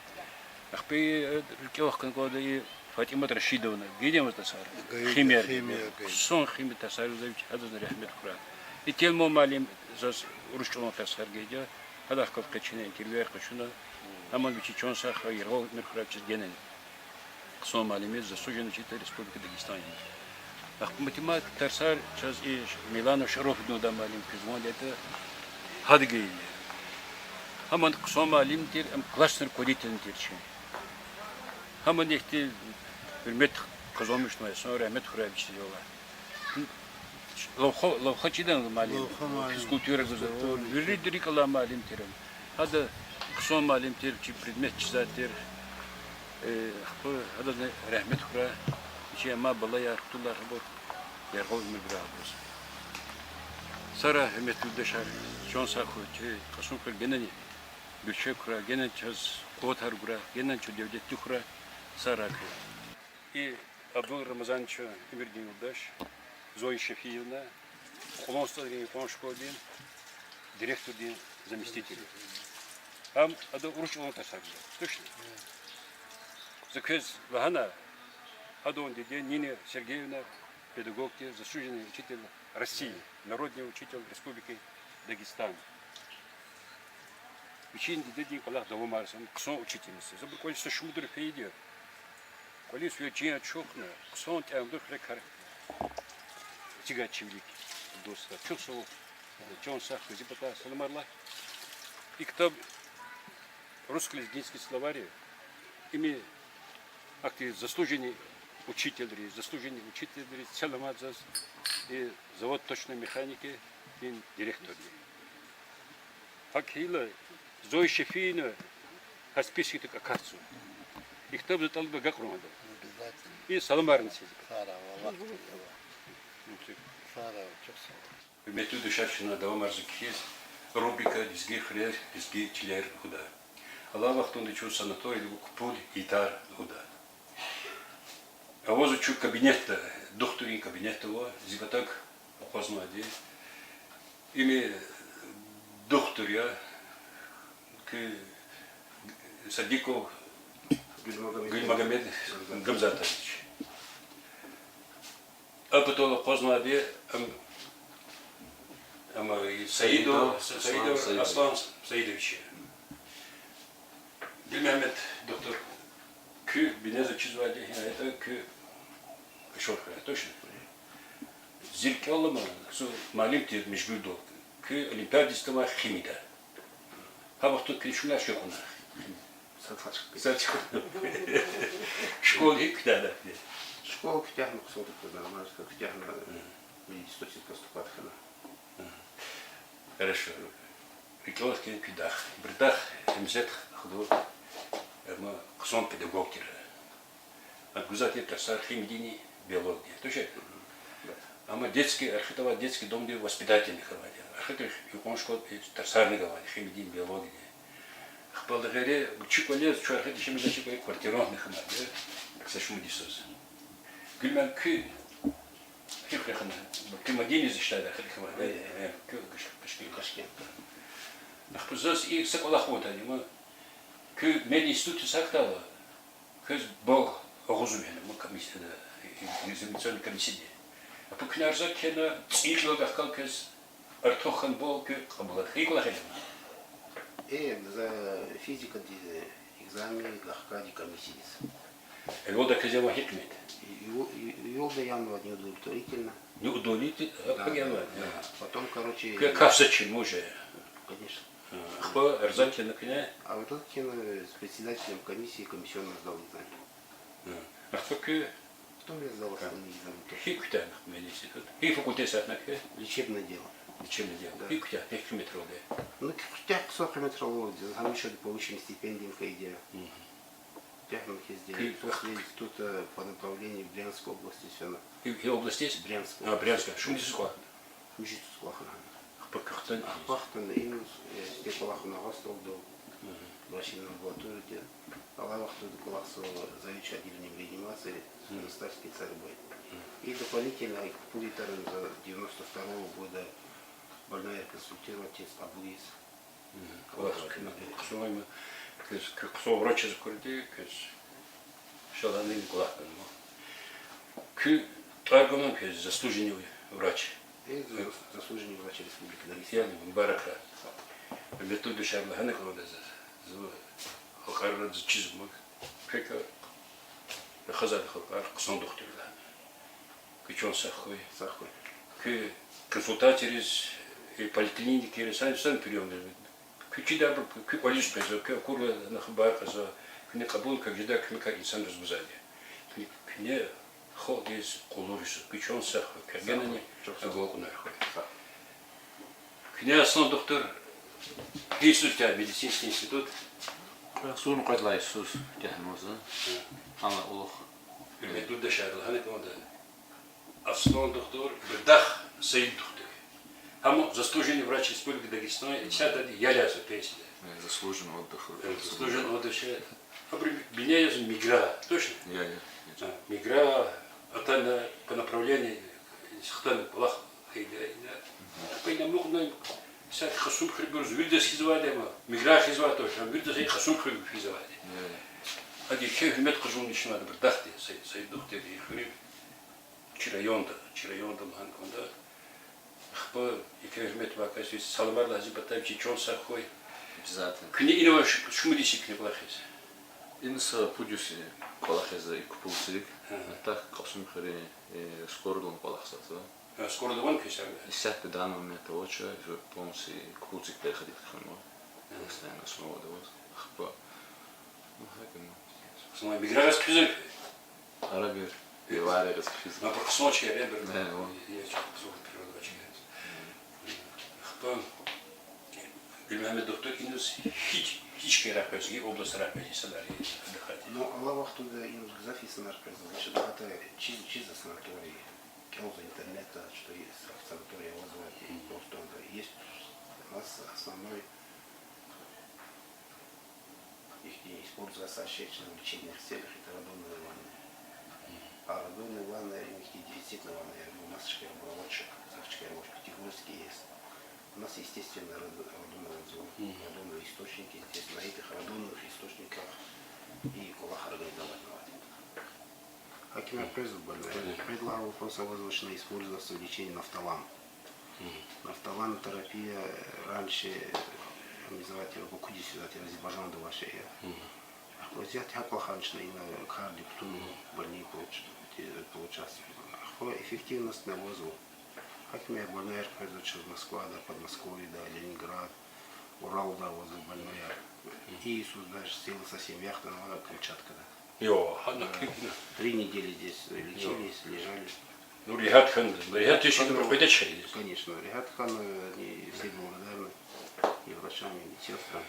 Ахпа, э, рикӀел хкун кӀанда и ФатӀимат Рашидовна, гайиди я ваз тарсар? Гайиди, химия, химия, гайиди. Хъсан химия тарсар гузвай вич, гьадазни регьмет хьурай. И Телман муаллим заз урус чӀалан тарсар гайиди я, гьадахъ галаз къе чна интервьюяр къачуна, амма вичи чан сагъ хьуй, яргъал уьмуьр хьурай вичиз генани. Хъсан муаллим я, заслуженный учитель Республики Дагестан я. Ахпа математика тарсар чаз и Миланов Шарафуддин лугьудай муаллим, куьз ван ятӀа, гьада гайиди я. Гьамни хъсан муаллим тир, ам классный руководитель тир чи. Гьамни ихьтин гьуьрмет къазанмишнавай инсан, рагьмет хьурай вичиз, валлагь. Лавха, лавха чидай муаллим, физкультура гузвай, вири рикӀ алай муаллим тир ам. Гьада хъсан муаллим тир, чи предмет чизвай тир. Э, ахпа гьадазни рагьмет хьурай, вичин амай балаяр, хтулар, гьабур яргъал уьмуьр гурай абуруз. Сара, гьуьрметлу юлдашар, чан сагъ хьуй, чи Кьасумхуьр генани гуьрчег хьурай, генани чаз къуватар гурай, генани чун девлетлу хьурай, сагърай куьн. И Абдул Рамазанович, уьмуьрдин юлдаш, Зоя Шафиевна, кьулан СтӀалрин юкьван школдин директордин заместитель. Ам ада урус чӀалан тарсар гузва. Точно? За квез лагьана, адан диде Нина Сергеевна педагог тир, заслуженный учитель России, народный учитель Республики Дагестан. Вичин дидедин кӀвалах давамарзава, хъсан учительница. Забур кӀвализ са шумудра фейиди я. КӀвализ фейи чин ачухна, хъсан тӀямдур хрекар эцигай чи вилик, дустар. Чухсагъул, чан сагъ хьуй, зи патай саламар лагь. И ктаб, русско-лезгинский словарь я. Им ахьтин заслуженный учительри, заслуженный учительриз це аламаз заз, и завод точной механикидин директорди. ГьакӀ хьайила, Зоя Шафиевна гьа спискидик акатзава. И ктаб за тӀалабдай агакьрун гьада. Обязательно. И саламарни це зи. Сагърай, валлагь. Сагърай, чухсагъул. Гьуьрметлу юлдашар, чна давамарзава кхьиз рубрика Лезги хуьрер, лезги чилер лугьудай. Алай вахтунда чун санаторийда авай Купул ятар лугьудай. Авазва чун кабинетда, духтуррин кабинетда ава, зи патав акъвазнавайди. Им духтур я, куь Садиков Гуьлмагомед Гуьлмагомед Гамзатович. А патав акъвазнавайди, ам, ам, Саидов, Саидов Аслан Саидович. Гуьлмагомед духтур, куь бинедиз чизвайди гьина ятӀа куь шорхъ я, точно? Зи рикӀел алама, зун муаллим тир Межгуьлдал, куь олимпиададиз атанвай химияда. Гьа вахтунда куьне шумуд яш я кьуна? Сад яш. Школа гьикӀ куьтягьна куьне? Школа куьтягьна хъсан тахьуй, нормально куьтягьна, мединститутдиз поступать хьана. Хорошо. РикӀел хкин куь дах. Ибур дах Эмзет халу, амма хъсан педагог тир. Ада гузвай тир тарсар химиядинни биологиядин. Туш? Амма детский, архитавай детский домдин воспитательни хьанвайди. Архитав юкьван школади тарсарни гвайди химиядин, биологиядин. Ахпа гъейри, чи кӀвале, чун архитав шимида чи кӀвале квартирантни хьанвайди. Са шумуд йисуз. Гуьлмагомед, куь гьикӀ хьана, куь Мадинадиз ишлемишда хьана, куь Ташкент. Ташкент. Ахпа заз и са кӀвалах авунвайди я, куь мединститутдиз гьахьдайла, квез балл агъузмир, ма, комиссияда, экзаменационный комиссияди. Ахпа куьне арза кхьена, цӀийи кьилелай вахкал квез артух хьана балл, куь кьабулна. И кӀвалах гьикӀ я? Э, за физикадин экзамен вахкалди комиссиядиз. Э, вада квез янвай гьикӀ мет? Ю-, ю-, юлда янвай неудовлетворительно. Неудовлетворительно? Да, да, да. Потом, короче, квез кафзачир, может. Конечно. А, ахпа арза кхьена куьне? А вот тут кхьена, э, с председателем комиссии комиссионный сдал экзамен. А, ахпа куьн? Потом я сдал остальные экзамены тоже. ГьикӀ куьтягьна мединститут? Гьи факультет сатна куьн? Лечебное дело. Лечебное дело. Да. ГьикӀ куьтягь, гьикӀ къимет ралди? Ну, куь-, куьтягь хъсан къимет ралди, заз гьамиша по высшим стипендиям кайиди я. Мгм. Куьтягьна квез де. Куь-, после института по направлению Брянской области всё на. Гьи, гьи областдиз? Брянская область. А, Брянская. Шумуд йисуз кӀвалахна? Куьжит кӀвалахна. Ахпа куьн хтана? Ахпа хтана, им, э, сифте кӀвалахна Агъа СтӀалдал. Мгм. Врачебный амбулаторияда. Алай вахтунда кӀвалахзава заведующий отделением реанимации, мгм, став спецарбой. Мгм. И дополнительно и Купул ятарна за девяносто второго года больная консультировать ийиз, кьабул ийиз. Мгм. Квез хъсан, квез хъсан врач яз акурди, квез шалани кӀвалах гана. Куь тӀвар гана квез заслуженный врач. Э, за-, заслуженный врач Республики Дагестан. Яни, мубаракрай. Гьуьрметлу душарла, гьана кӀанда за, за халкьарра за чизма. Квекай рахазвайди халкьар хъсан духтурла. Куь чан сагъ хьуй. Сагъ хьуй. Куь консультацийриз, э, поликлиникайриз, са, са приёмныйриз Куь чида абур, куь кӀвализ къвезва, куь акурла хабар кьазва, куьне кьабулар жеда, куьмекар инсанриз гузвайди я. Куьне, куьне халкьдиз къуллугъ ийизва, куьн чан сагъ хьуй, кергенани агалкьунар хьуй. Куьне, Аслан духтур, гьи йисуз куьтягь медицинский институт? Кьве агъзурни кьвед лагьай йисуз куьтягьнава за. Гьана улух. Гьуьрметлу юлдашар, лагьана кӀанда, Аслан духтур, Бурдах Саид духтур. Гьам заслуженный врач Республики Дагестан, исятда я язва пенсияда. Э, заслуженный отдых. Э, заслуженный отдых. Абуру бине язва Мигра, точно? Я, я. А, Мигра, атана по направлению, хтана кӀвалах хьайила, ина. Мгм. Ина мукьна, исятда Кьасумхуьруьз виридаз хьизвайди я, Мигра хьизвайди, точно, виридаз Кьасумхуьруьз хьизвайди. Я, я. Гьади еке гьуьрмет къачуна ишнавайди Бурдахди, Саид, Саид духтур, и хуьруьн. Чи районда, чи районда лагьана кӀанда. Ахпа еке гьуьрмет авай кас, саламар лугьуз патал, чи чан сагъ хьуй. Обязательно. Куьне ина авай шу-, шумуд йис я куьне кӀвалахиз? Ина са пуд йис я кӀвалахиз за и Купул цик. Гьа. А так Кьасумхуьруьн, э, скорыйдин кӀвалахзава за. Гьа, скорыйда авани куьн исятда? Исятда в данный момент авач, уже полностью Купул цик переходить хьанва. Гьа. Постоянно основада аваз. Ахпа. Ну, гьакӀ ина. Сама Миграгъиз хъфизва куьн? Арабир. Иварагъиз хъфизва. Ма пур хъсан чка я, арабир. Да, о. Я чка хъсан природа чка я. Ахпа, Гуьлмегьамед духтур, иниз гьич, гьич квайра къвезва, и областра къвезва инсанар, и отдыхать? Ну, алай вахтунда иниз гзаф инсанар къвезва, значит, гьатта чиз, чиз санаторий, кӀелзава интернетда, что и са-, санаторий авазва, и Бостонда есть. У нас основной Ихьтин использоваться чна в лечебных целях, это радонная ванная. А радонная ванная, ихьтин дефицитная ванная, у нас чкаяр авач, чкаяр авач, категорически есть. У нас естественная рад-, радоновая зона, Мгм. Радоновые источники, здесь на этих радонных источниках и кӀвалах организовать авайди. Гьаким я, Мгм. Квез больной. Понятно. Квез лагьай вопрос авазва чна использоваться в лечении нафталан. Мгм. Нафталанотерапия раньше, э, ам исятда Бакуда исятда Азербайжанда авай шей я. Мгм. Ахпа исятда гьакӀ лагьана чна ина кардик кутуна Мгм. Больные получ-, э, получаться. Ахпа эффективность авазва. Гьаким я, больнойяр къвезва чаз Москвада, Подмосковьеда, Ленинград, Уралда авазва больнойяр. Мгм. И йисуз даже целый совсем яхтан ава Камчаткада. Йо, гьана Да. кикна. Три недели здесь лечились, Йо. лежали. Ну, регьят хьана, регьят тешкил хьана, къведач хьайиз. Конечно, регьят хьана, они все благодарны и врачам, и медсестрам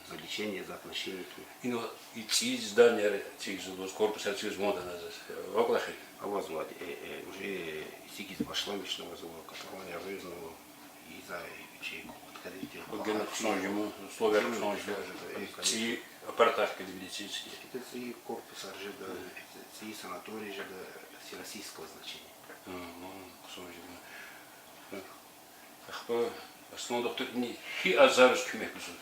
за лечение, за отношение к ним. Ина и цӀийи зданияр эцигзава, корпусар эцигзава, мадни заз вакӀ лахи. Авазва, э, э, уже эцигиз башламишнава, авазва, котлован авазва, и за, и чи открытие. О, гена хъсан жуьмя, условияр хъсан жуьмя. Хъсан жуьмя, э, конечно. ЦӀийи аппаратар хьайиди медицинский. Это цӀийи корпусар жеда, Мгм. цӀийи санаторий жеда, всероссийского значения. Мгм, хъсан жуьмя. Ахпа, Аслан духтур, ина гьи азарриз куьмек гузва?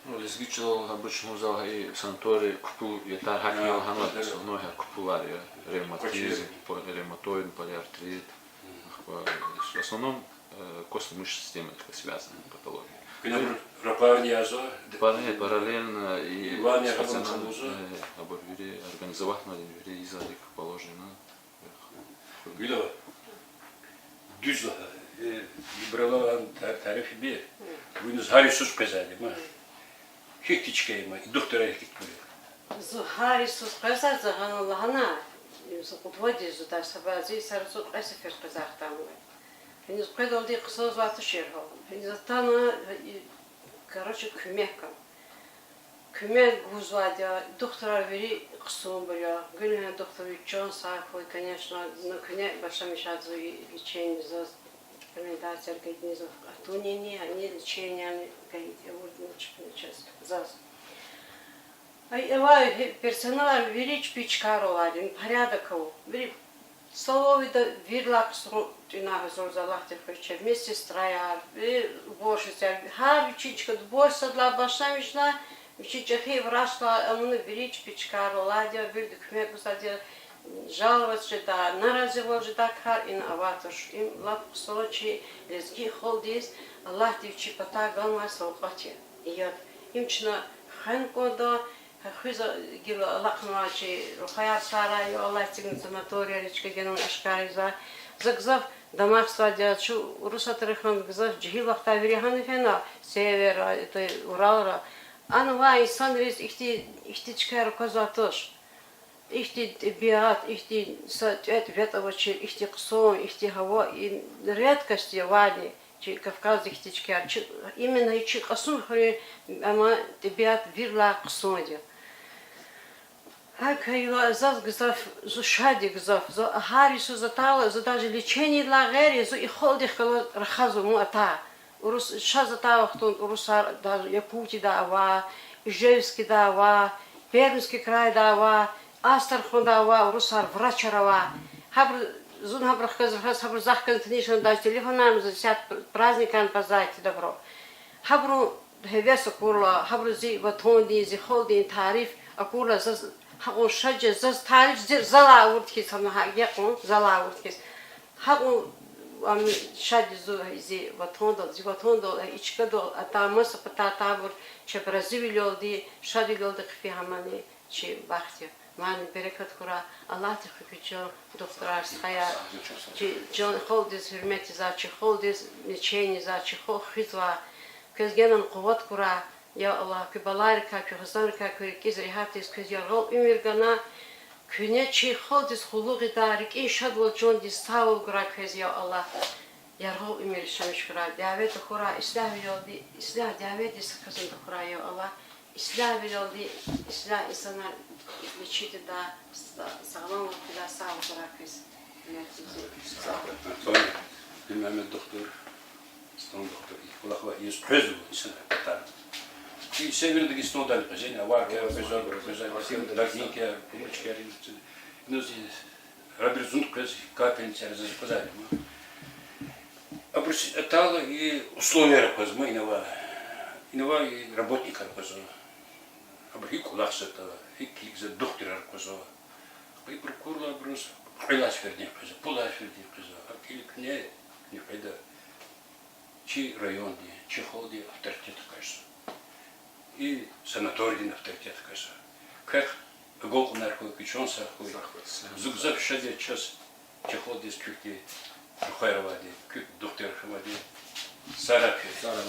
Ну, лезги чӀалал гьабур чун лугьузвай, и санаторий купул ятар гьакӀ А, я лагьанвайди, да. Основной гьа купулар я, ревматизм, Квачир. по-, ревматоидный полиартрит. Мгм. Ахпа, в основном, э, костно-мышечная система связана, патология. Куьне Ну, абур рапарни язва, д-, пар-, э, параллельно и Иван Яковлевич стационар, Хамузов. э, абур вири организовать авунвайди, вири ийизвайди как положено. Гуьлава, дуьз лагь, э, ибуралай тар-, тариф ийимир. Вуниз гьар йисуз къвезвайди я ман. Гьихьтин чка я ман, и духтурар гьихьтинбур я? Зун гьар йисуз къвезвай, за гьана лагьана, зун кьуд-вад йис жеда, са бязи йисара зун кьве сефер къвезвай хтанвай. Гьаниз къведалди хъсанзавай тушир гьа. Гьаниз атана, и, короче, куьмек гана. Куьмек гузвайди я, духтурар вири хъсанбур я. Гуьлмегьамед духтур, вичин чан сагъ хьуй, конечно, ну, куьне башламишайди я и лечение заз, рекомендацияр гайитӀани заз, атунини, гьани лечение гайитӀа авурди чпин чаз, заз. Ай, авай, персоналар вири чпи чкайра авайди, порядок ава. Вири столовыйда вирилай хъсан тӀуьна гьазурзава, Аллагьди хуьз чир, медсестраяр, вири уборщицаяр, гьар вичин чкада, уборщицадилай башламишна, вичин чӀехи врачдилай, амуна вири чпи чкайра авайди я, вирида куьмек гузвайди я, жаловаться жедай, наразивал жедайдакай ина авай туш. Им лап хъсан чи лезги халкьдиз Аллагьди вичин патай ганвай савкьват я. Им чна хвена кӀанда, хуьз гила алахънавай чи рухваяр сагърай, Аллагьди санаторияр чка генани ашкарзавай. За гзаф Дамахзавайди я, чун урусатри хьана гзаф жегьил вахтар вири гьана фена, северра, это, Уралра. Ана авай инсанриз ихьти-, ихьтин чкаяр аквазвайди туш. Ихьтин тӀебиат, ихьтин са тӀветӀ-ветӀ авачир, ихьтин хъсан, ихьтин гьава, и редкость я авайни, чи Кавказда ихьтин чкаяр. Чи, именно и чи Кьасумхуьруьн, амма тӀебиат вирилай хъсан я. ГьакӀ хьайила заз гзаф, зун шад я гзаф. Зун гьар йисуз атайла, зун даже лечениедилай гъейри, зун и халкьдихъ галаз рахазва мун атай. Урус, ша атай вахтунда урусар даже Якутияда ава, Ижевскда ава, Пермский крайда ава, Астраханда ава, урусар врачар ава. Гьабуру, зун гьабурухъ галаз рахаз, гьабуру захъ галаз таниш хьана, даже телефонар, за исят праздникарни поздравить ийида абуру. Гьабурун гьевес акурла, гьабуру зи ватандин, зи халкьдин тариф акурла, заз гьакьван шад жез, заз тариф зи залай авурди хьиз, гьам гьакӀ я кьван, залай авурди хьиз. Гьакьван ам шад я зун зи ватандал, зи ватандал, и чкадал атай маса патарин, абур чеб разивилелди, шадвилелди хъфиз, гьамани чи бахт я. Мани берекат хьурай, Аллагьди куь чан духтурар, стхаяр, чи чан халкьдиз гьуьрмет ийизвай, чи халкьдиз лечение ийизвай, чи халкь хуьзвай, квез генани къуват гурай, я Аллагь, куь балайрикай, куь хизанрикай куь рикӀиз регьят ийиз, квез яргъал уьмуьр гана, куьне чи халкьдиз къуллугъ ийидай рикӀин шадвал, чандин сагъвал гурай квез, я Аллагь. Яргъал уьмуьр яшамиш хьурай, дяве тахьурай, ислягьвилелди ислягь, дяведин са касни тахьурай, я Аллагь. Ислягьвилелди ислягь инсанар лечить ийидай, са-, сагъламвал гудай сагъвал гурай квез. Мегьамед духтур, Стан духтур, и кӀвалахал ийиз къвезва инсанрин патарихъ. И Северный Дагестандани къвезва, аваркаяр къвезва, абуру къвезва, дагъникаяр, пумочкаяр, ина зи, абуру зун къвез, капельницаяр заз къвезвайди ма. Абуру атайла и условияяр къвезва ма, инава, инава и работникар къвезва. Абуру гьикӀ кӀвалахзаватӀа, гьикӀ килигзаватӀа, духтурар къвезва. Абуру акурла, абуруз кьве лай сеферда къвезва, пуд лай сеферда къвезва. Гьакӏ килигна, куьне къведа. Чи райондин, чи халкьдин авторитет хкажзава. И санаторийдин авторитет хкажзава. Квехъ агалкьунар хьуй, куь чан сагъ хьуй. Зун гзаф шад я чаз, чи халкьдиз куь хьтин чухвер авайди, куь духтур авайди. Сагърай куьн.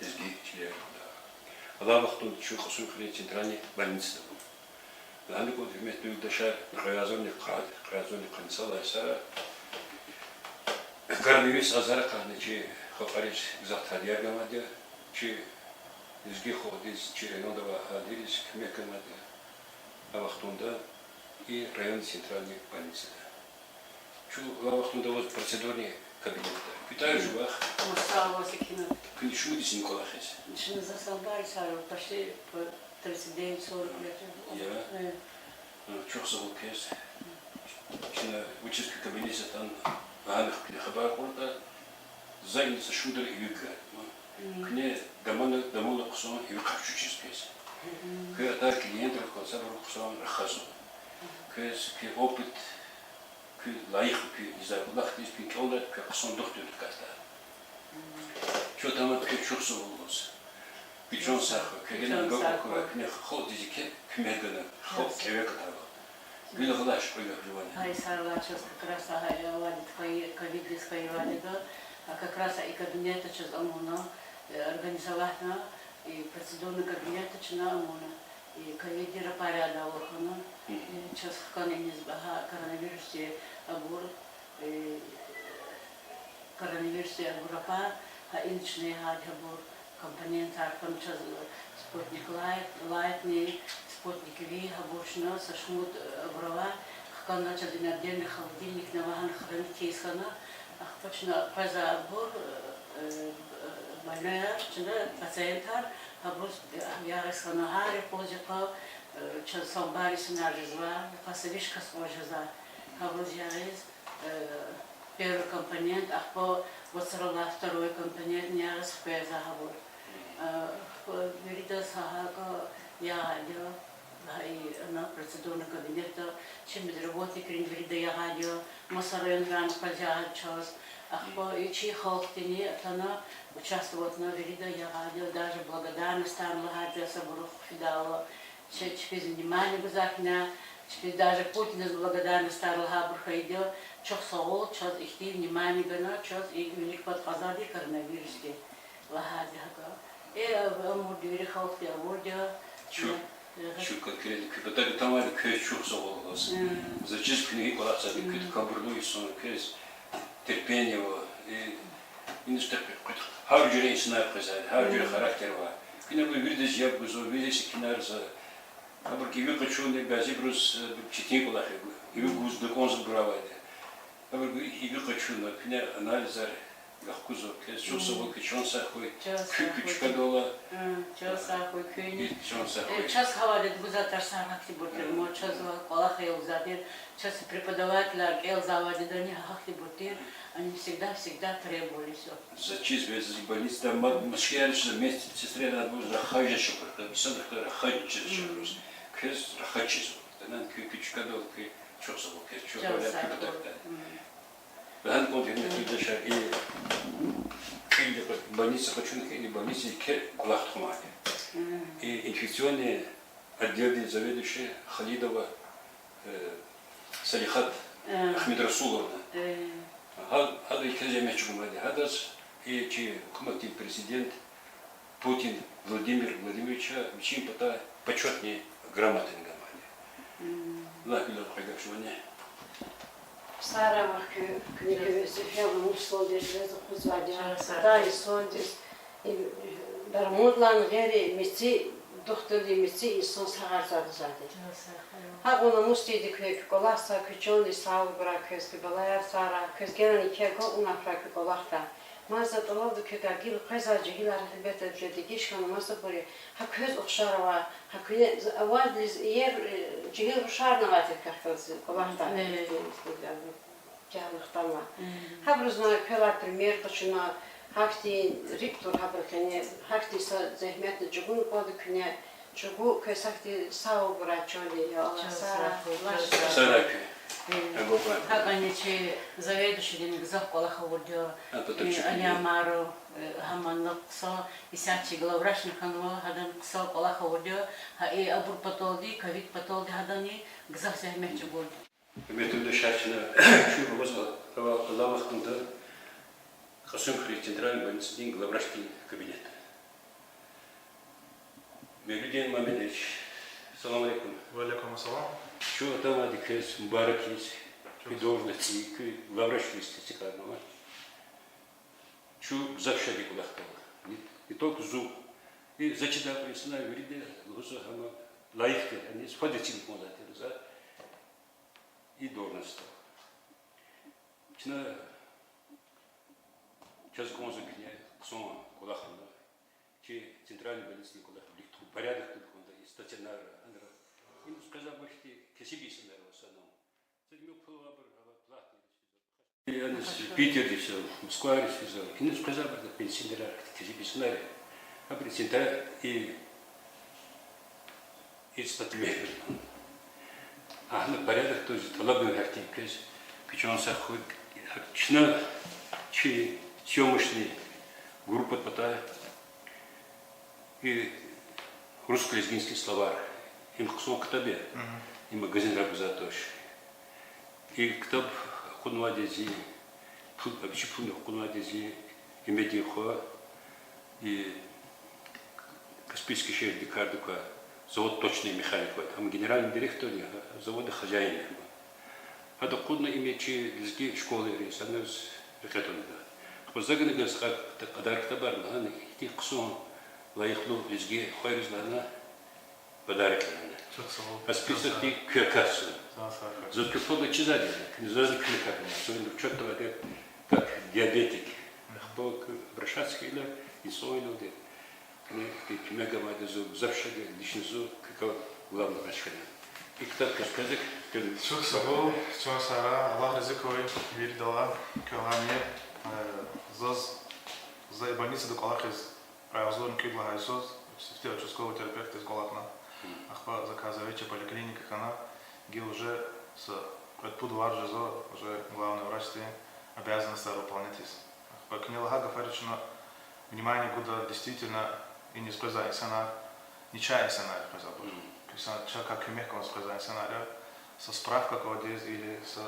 лезги чилер. Алай вахтунда чун Кьасумхуьруьн центральный больницада ава. Лагьана кӀанда, гьуьрметлу юлдашар, кьве агъзурни къад, кьве агъзурни къанни цӀуд лагьай йисара коронавирус азар акъатна чи халкьариз гзаф тадияр ганвайди я, чи лезги халкьдиз, чи районда авай агьалийриз куьмек ганвайди я. А вахтунда и районный центральный больницада. Чун алай вахтунда аваз процедурный кабинетда. КуьтӀай жувахъ. Маса аваз кхьена. Куьн шумудиз ни кӀвалахиз? Чна за самбар сара почти по тридцать девять сорок лет. Я. Э. А, чухсагъул квез. Чна вучиз куь кабинетдиз атана, лагьана куьне хабар кьуртӀа, за ина са шумудра иви гайитӀа. Куьне дамана, дамула хъсан иви къачуз чиз квез. Куь атай клиентар хьана, сабур хъсан рахазва. Квез куь опыт, куь лайих, куь иза кӀвалахдиз куьн кӀелна, куь хъсан духтурдик катда. Чун тамам квез чухсагъул лугьуз. Куь чан сагъ хьуй, куь генани гьакӀ хьуй, куьне халкьдиз еке куьмек гана, халкь кӀеве катарла. Гила гъалаш кьве гаф жувани. Гьа йисаралай чаз как раз гьа авайди ковиддиз хьайивайди я, а как раз и кабинетда чаз амуна, э, организоватьна, и процедурный кабинетда чна амуна, и ковиддин рапорт авуна, и чаз хкана иниз багьа коронавирусдин абур, э, коронавирусдин абур рапорт, гьа ина чна гьади гьабур компонентар хьана чаз, Спутник Лайт, Лайтни, Спутник Ви, гьабур чна са шумуд, э, абур авай, хкана чаз ина отдельный холодильникни ава, гьана хранить ийиз хьана, ахпа чна къвезвай абур, э, больнойяр, чна пациентар, гьабур, э, ягъиз хьана гьар юкъуз-юкъуз, э, чаз самбар инсанар жезва, юкъуз са виш кас кьван жезва, гьабуруз ягъиз, э, первый компонент, ахпа вацралай второй компонент ягъиз хквезва гьабур. Э, виридаз гьа гьакӀ ягъайди я, гьа и ана процедурный кабинетда чи медработникрин вирида ягъайди я, маса районрани къвез ягъайди чаз. Ахпа и чи халкьдини атана, участвоватьна, вирида ягъайди я, даже благодарностьар лагьайди я, сабур хъфидайла. Чи, чпиз внимание гузвай куьне, чпиз даже Путиндиз благодарностьар лагьайбур хьайиди я, чухсагъул, чаз ихьтин внимание гана, чаз и вилик пад кьазвайди коронавирусди лагьайди гьакӀ. Э, амурди вири халкьди авурди я. Чу-, э, чу конкретно куь патав тамам квез чухсагъул лугьуз. За чиз куьне и кӀвалахзавайди, куьн абурлу инсан, квез терпение ава, и, институт, гьар жуьре инсанар къвезвайди, гьар жуьре характер авай. Куьне абур виридаз яб гузва, вири секинарзава. Абуру иви къачуна бязибуруз, э, четин кӀвалах я, иви гуз дакӀанзавайбур авайди. Абуру иви къачуна, куьне анализар вахкузва, квез чухсагъул, куь чан сагъ хьуй, куь, куь чкадал ала. Чан сагъ хьуй, куьнни. Чан сагъ хьуй. Чаз гьавайди гузвай тарсар гьахьтинбур тир, ма чаз кӀвалах ая гузвай тир, чаз преподавателар, кӀелзавайдани гьахьтинбур тир, они всегда, всегда требовались. За чиз везиз больницада мад мускияр чиз, медсестраяр абур рахаз жезвачир, садахъ рахаз жезвачир. Квез рахаз жезва. Танан куь, куь чкадал, куь чухсагъул, квез чухсагъул, куь патахъай. Лагьана кӀанда, гьуьрметлу юлдашар, и кьилди больница къачуна хьи, и больница еке кӀвалах тухванвайди я. И инфекционный отделдин заведующая Халидова, э, Салихат Ахмедрасуловна. Гьа-, гьада еке зегьмет чӀугунвайди я. Гьадаз и чи гьукуматдин президент Путин Владимир Владимировича вичин патай почётный грамотани ганвайди я. Лагь, Гуьлана, кьве гаф жувани. Сара вахъ куь, куьне куь зифер намуслу дережада акъудзавайди я. Дай инсандиз, дармандилай гъейри меци, духтурдилай меци инсан сагъарзавайди я. Гьакьван намус тийиди куьне куь кӀвалахзавай, куь чандин сагъвал гурай квез, куь балаяр сагърай, квез генани еке агалкьунар хьурай куь кӀвалахда. Мад за тӀалабда квекай, гила къвезвай жегьилар гьелбетда дегиш хьана, масабуруз гьа квез ухшар авай, гьа куьне авайдалай иер, э, жегьил рушарни авай тир квехъ галаз кӀвалахда. Гьабурузни квелай пример къачуна, гьахьтин рикӀ тур гьабурукайни, гьахьтин са зегьметни чӀугуна кӀанда куьне, чӀугу квез гьахьтин сагъвал гурай чандин, я Аллагь, сагърай. Сагърай куьн. ГьакӀни чи заведующийдини гзаф кӀвалах авурди я, Алиямаров, э, гьамни хъсан, исятда чи главврачни хьанва, гьадани хъсан кӀвалах авурди я, гьа и абур паталди, ковид паталди гьадани гзаф зегьмет чӀугурди я. Гьуьрметлу юлдашар, чна чун аваз ава, ава, алай вахтунда Кьасумхуьруьн центральный больницадин главврачдин кабинетда. Мавлудин Мамедович, салам алейкум. Ва алейкум ассалам. Чун атанвайди квез мубарак ийиз, куь должностьдиз, куь главврачдиз тестикьарнава. Чун гзаф шад я кӀвалахда. Не, не только зун. И заз чидай инсанар вирида лугьузва гьам лайих тир, гьаниз фад эцигна кӀанзавай тир за и должностьда. Чна чаз кӀанзава куьне хъсан кӀвалах авуна, чи центральный больницадин кӀвалах вилик тухун, порядок тухун, и стационар, анра. Иниз къвезвай башди кесиб инсанар ава в основном. Садми пул авайбур ава, платный. Яни Питердиз физва, Москвадиз физва, иниз къвезвайбур да пенсионерар, кесиб инсанар я. Абуру центра и Ицлатме. Агьна порядок туш, тӀалабун гьахьтин квез, куь чан сагъ хьуй. Чна чи съёмочный группадин патай и русско-лезгинский словарь. Им хъсан ктаб я, им магазинра гузвайди туш. И ктаб акъуднавайди я зи, пул, вичи пулни акъуднавайди я зи, Эмедин хва, и Каспийский шегьерда кардик квай, завод точной механики авай. Ам генеральный директор я, заводдин хозяин я. Ада акъудна, им чи лезги школайрин инсанриз рекье тунвайди я. Ахпа за гана гваз кьадар ктабар лагьана, ихьтин хъсан, лайихлу лезги хвайриз лагьана, подарок лагьана. А списокдик квекай са. Заз куь фондда чизвайди я, куьне заз куьмек авуна, особенно чёткий авайди, как диабетик. Ахпа куь обращаться хьайила, инсанвилелди. Куьне куьмек авайди зун гзаф шад я, лично зун, как главный врач хьана. И ктаб квез къвезва. Чухсагъул, чан сагърай, Аллагь рази хьуй виридалай, квелай ни, э, заз, за и больницада кӀвалахиз кьве агъзурни кӀуьд лагьай йисуз, сифте участковый терапевтдиз кӀвалахна. Ахпа заказ заведующий поликлиникадиз хьана, гила уже са кьвед-пуд варз жезва, уже главный врачдин обязанностьар выполнять ийиз. Ахпа куьне лагьай гафари чна внимание гуда, действительно, иниз къвезвай инсанар, начагъ инсанар я къвезвайбур. Инсан чакай куьмек кӀанз къвезвай инсанар я, са справка кӀандиз или са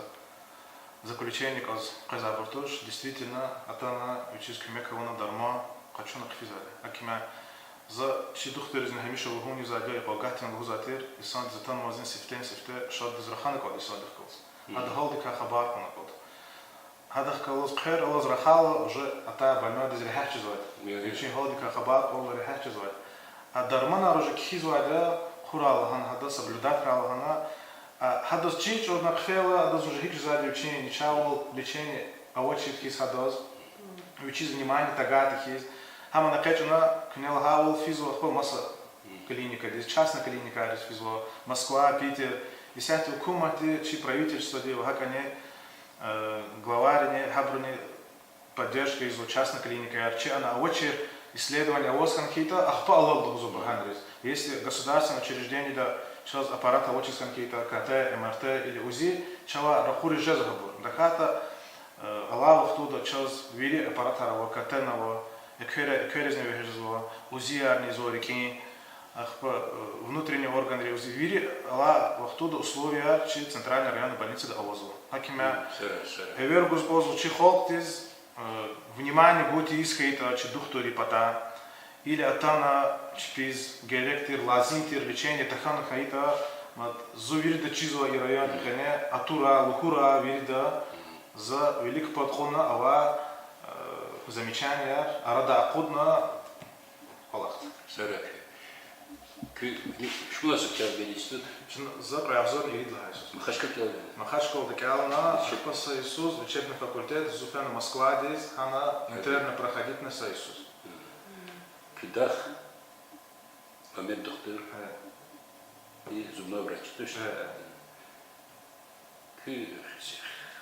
заключение кӀанз къвезвайбур туш, действительно, атана, вичиз куьмек авуна, дарман къачуна хъфизвайди я. Гьаким я, за чи духтурризни гьамиша лугьузвайди я, и къвагатдин лугьузвай тир, инсандиз атанвазни сифтени-сифте шаддиз рахана кӀанда инсандихъ галаз. Ада гьалдикай хабар кьуна кӀанда. Гьадахъ галаз хъвер алаз рахайла, уже атай больнойдиз регьят жезвайди. Вичин гьалдикай хабар кьурла регьят жезвайди. А дарманар уже кхьизвайди я, хъурай лагьана гьадаз, соблюдать авурай лагьана. А гьадаз чин чӀурна хъфейла, адаз уже гьикӀ жезвайди, вичин начагъвал лечение авачир хьиз гьадаз, вичиз внимание тагайди хьиз. Гьам экъечӀна, куьне лагьайвал, физва ахпа маса клиникадиз, частный клиникайриз физва, Москва, Питер, исятда гьукуматди, чи правительстводи ва гьакӀни, э, главайрини, гьабуруни поддержка ийизва частный клиникаяр, чи ана авачир исследование аваз хьана хьайитӀа, ахпа алад лугьузва багьанриз. Если государственный учреждениеда чаз аппарат авачиз хьана хьайитӀа, КТ, МРТ или УЗИ, чавай ракъуриз жезва гьабур. ТахьайтӀа, э, алай вахтунда чаз вири аппаратар ава, КТ-ни ава, эквера-, экверизни вегьиз жезва, УЗИ-ярни ийизва рикӀин, ахпа, э, внутренний органрин УЗИ, вири алай вахтунда условияяр чи центральный районный больницада авазва. Гьаким я, эвер гуз кӀанзава чи халкьдиз, э, внимание гуз тийиз хьайитӀа чи духтуррин патай, или атана чпиз герек тир, лазим тир лечение тахьана хьайитӀа, мад зун вирида чизва и райондин къене, атурай, лугьурай вирида, за вилик пад кьуна авай, э, замечанияр арадай акъудна кӀвалахда. Куь школа сукӀ кӀелда институт? Чна, за кьве агъзурни ирид лагьай йисуз. Махачкъала кӀелда? Махачкъалада кӀелна, ахпа са йисуз учебный факультет, зун фена Москвадиз, гьана интерны проходитьна са йисуз. Куь дах Мамед духтур и зубной врач, точно? Куь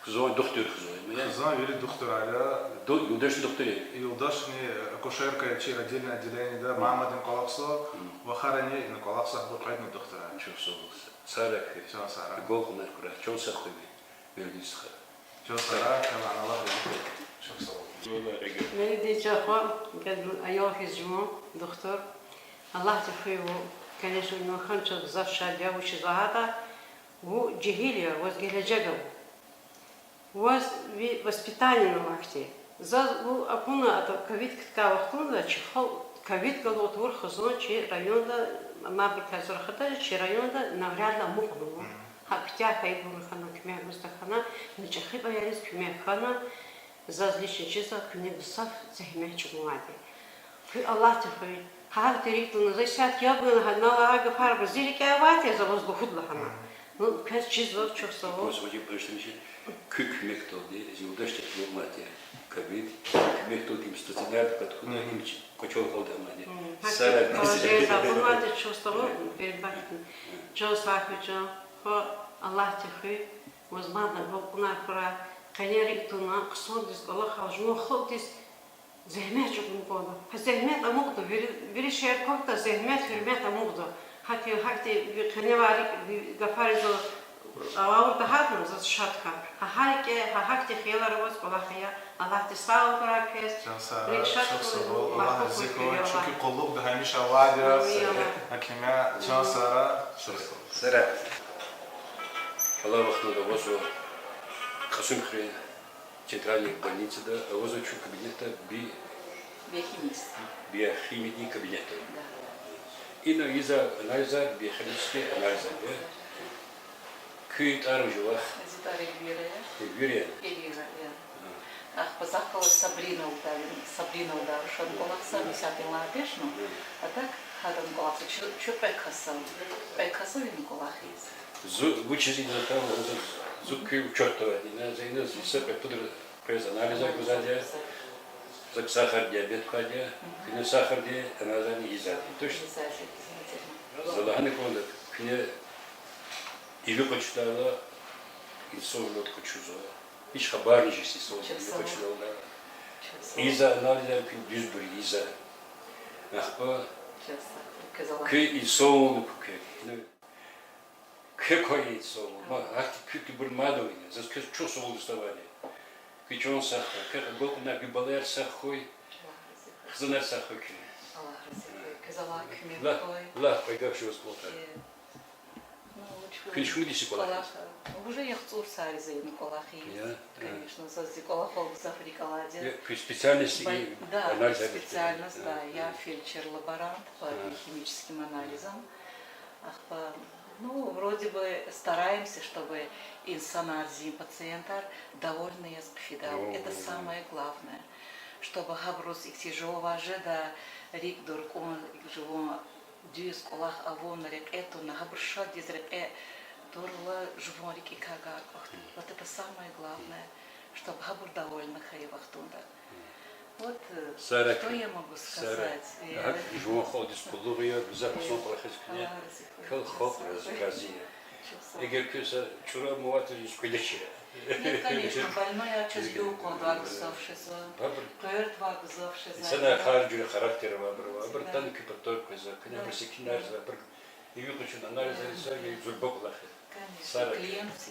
хизан духтур хизан я? Хизан вири духтурар я. Юлдашни духтур я? Юлдашни акушерка я чи родильное отделениеда, мамадин кӀвалахзава, вахарани ина кӀвалахзава, абур кьведни духтурар я. Чухсагъул. Сагърай куьн. Чан сагърай. Агалкьунар хьурай, чан сагъ хьуй ви, Мавлуд стха. Чан сагърай, квелай Аллагь рази хьуй. Чухсагъул. Мавлуд стха, аял хьиз жуван духтур. Аллагьди хуьй вун, конечно, вун хьана чаз гзаф шад я, вучиз лагьайтӀа вун жегьил я, ваз гележег ава. Ваз ви воспитание авай хьтин. Заз ву акуна ада ковид кткай вахтунда чи халкь ковид галаз тавур хизан чи районда, мабурукай зурхада чи районда навряд ли амукьнава. Гьа куьтягь хьайибурни хьана, куьмек гуз тахьана, ну чӀехи паяриз куьмек хьана, заз лично чизва, куьне гзаф зегьмет чӀугунвайди. Куьн Аллагьди хуьй, гьа гьахьтин рикӀ туна, за исятда яб гана, гьа нала гьа гафар ба зи рикӀе авайтӀа, за ваз лугьуд лагьана. Ну, квез чизва, чухсагъул. Куь куьмекдалди зи юлдашдихъ лугьуматӀа, ковид, куьмекдалди им стационардикай тухуда, им чи кӀвачел халда амайди. Гьакӏ положение авунвайди, чухсагъул, передбачитна. Чан сагъ хьуй, чан хва, Аллагьди хуьй, ваз мадни агалкьунар хьурай, къене рикӀ туна, хъсандиз, кӀвалахал, жуван халкьдиз зегьмет чӀугун кӀанда. Гьа зегьмет амукьда, вири, вири шейэр квахьда, зегьмет, гьуьрмет амукьда. Гьахьтин, гьахьтин ви къеневай рикӀ, ви гафариз авурда гьатна, заз шад хьана. Гьа гьа рикӀе, гьа гьахьтин хиялар аваз кӀвалах ая, Аллагьди сагъ хьурай квез. Чан сагъ, рикӀ шад хьуй, чухсагъул, Аллагь рази хьуй, чун куь къуллугъда гьамиша авайди я. Амин. Гьакимя, чан сагъ. Сера. Алай вахтунда авазва Кьасумкуьруьн центральный больницада, авазва чун кабинетда би-, биохимиядин кабинетда. Ина ийизвай анализар биохимический анализар я. Куь тӀвар вуж я, вах? Зи тӀвар Эльвира я. Эльвира я? Эльвира я. Ахпа захъ галаз Сабрина лугьуда, Сабрина лугьуда, рушан кӀвалахзава, исятда лагьай тешну. А так, гьадан кӀвалахзава, чу, чу кьве кас ава. Кьве кас ава ина кӀвалах ийиз. Зун вучиз ина атайла, зун куь учётда авайди я, за ина зи са кьве пудра къвез анализар гузвайди я, за сахарный диабет квайди я, куьне сахарный анализарни ийизвайди я. Точно? Ийизвайди я, обязательно. За лагьана кӀанда, куьне иви къачудайла, инсанвилелди къачузва. Гьич хабарни жез инсанвилелди иви къачудайла. Ийизвай анализар куьн дуьзбур ийизва. Ахпа куь инсанвилни куь квек. Квек квай инсанвал. Ма гьахьтин куьн ибур мад авайди я. Заз квез чухсагъул дуставайди. Куь чан сагъ хьуй, квехъ агалкьунай куь балаяр сагъ хьуй, хизанар сагъ хьуй куь. Аллагь рази хьуй. Квез Аллагь куьмек хьуй. Лагь, квай гаф жуваз кӀанда. Ну, куьн шумуд йис я кӀвалах ийиз? Уже яхцӀур сариз я ина кӀвалах ийиз. Конечно, заз зи кӀвалахал гзаф рикӀ алайди я. Куь специальность и анализ, специальность, да, я фельдшер-лаборант по биохимическим анализам. Ахпа, ну, вроде бы стараемся, чтобы инсанар, зи пациентар довольны яз хъфидайла. Это самое главное. Чтобы гьабуруз ихьтин жуван жеда, рикӀ дуркӀун, жуван дуьз кӀвалах авун, рекье туна, гьабур шад яз рекье турла, жуван рикӀикай гар кӀвахьда. Вот это самое главное, чтоб гьабур довольны хьайи вахтунда. Вот, что я могу сказать. Гьакӏ жуван халкьдиз къуллугъ ая, гзаф хъсан кӀвалах ийиз куьне. Аллагь рази хьуй. Квел халкь рази я. Эгер куьн са чӀуру муватиз куьне чи. Нет, конечно, больнойяр чаз югъ-къвадар гзаф жезва. Къвердавай гзаф жезва. Инсанар гьар жуьре характер авайбур ава. Абур атана куь патав къвезва, куьне абур секинарзава, абур иви къачуна, анализар ийизва, зурба кӀвалах я. Конечно, клиент всегда.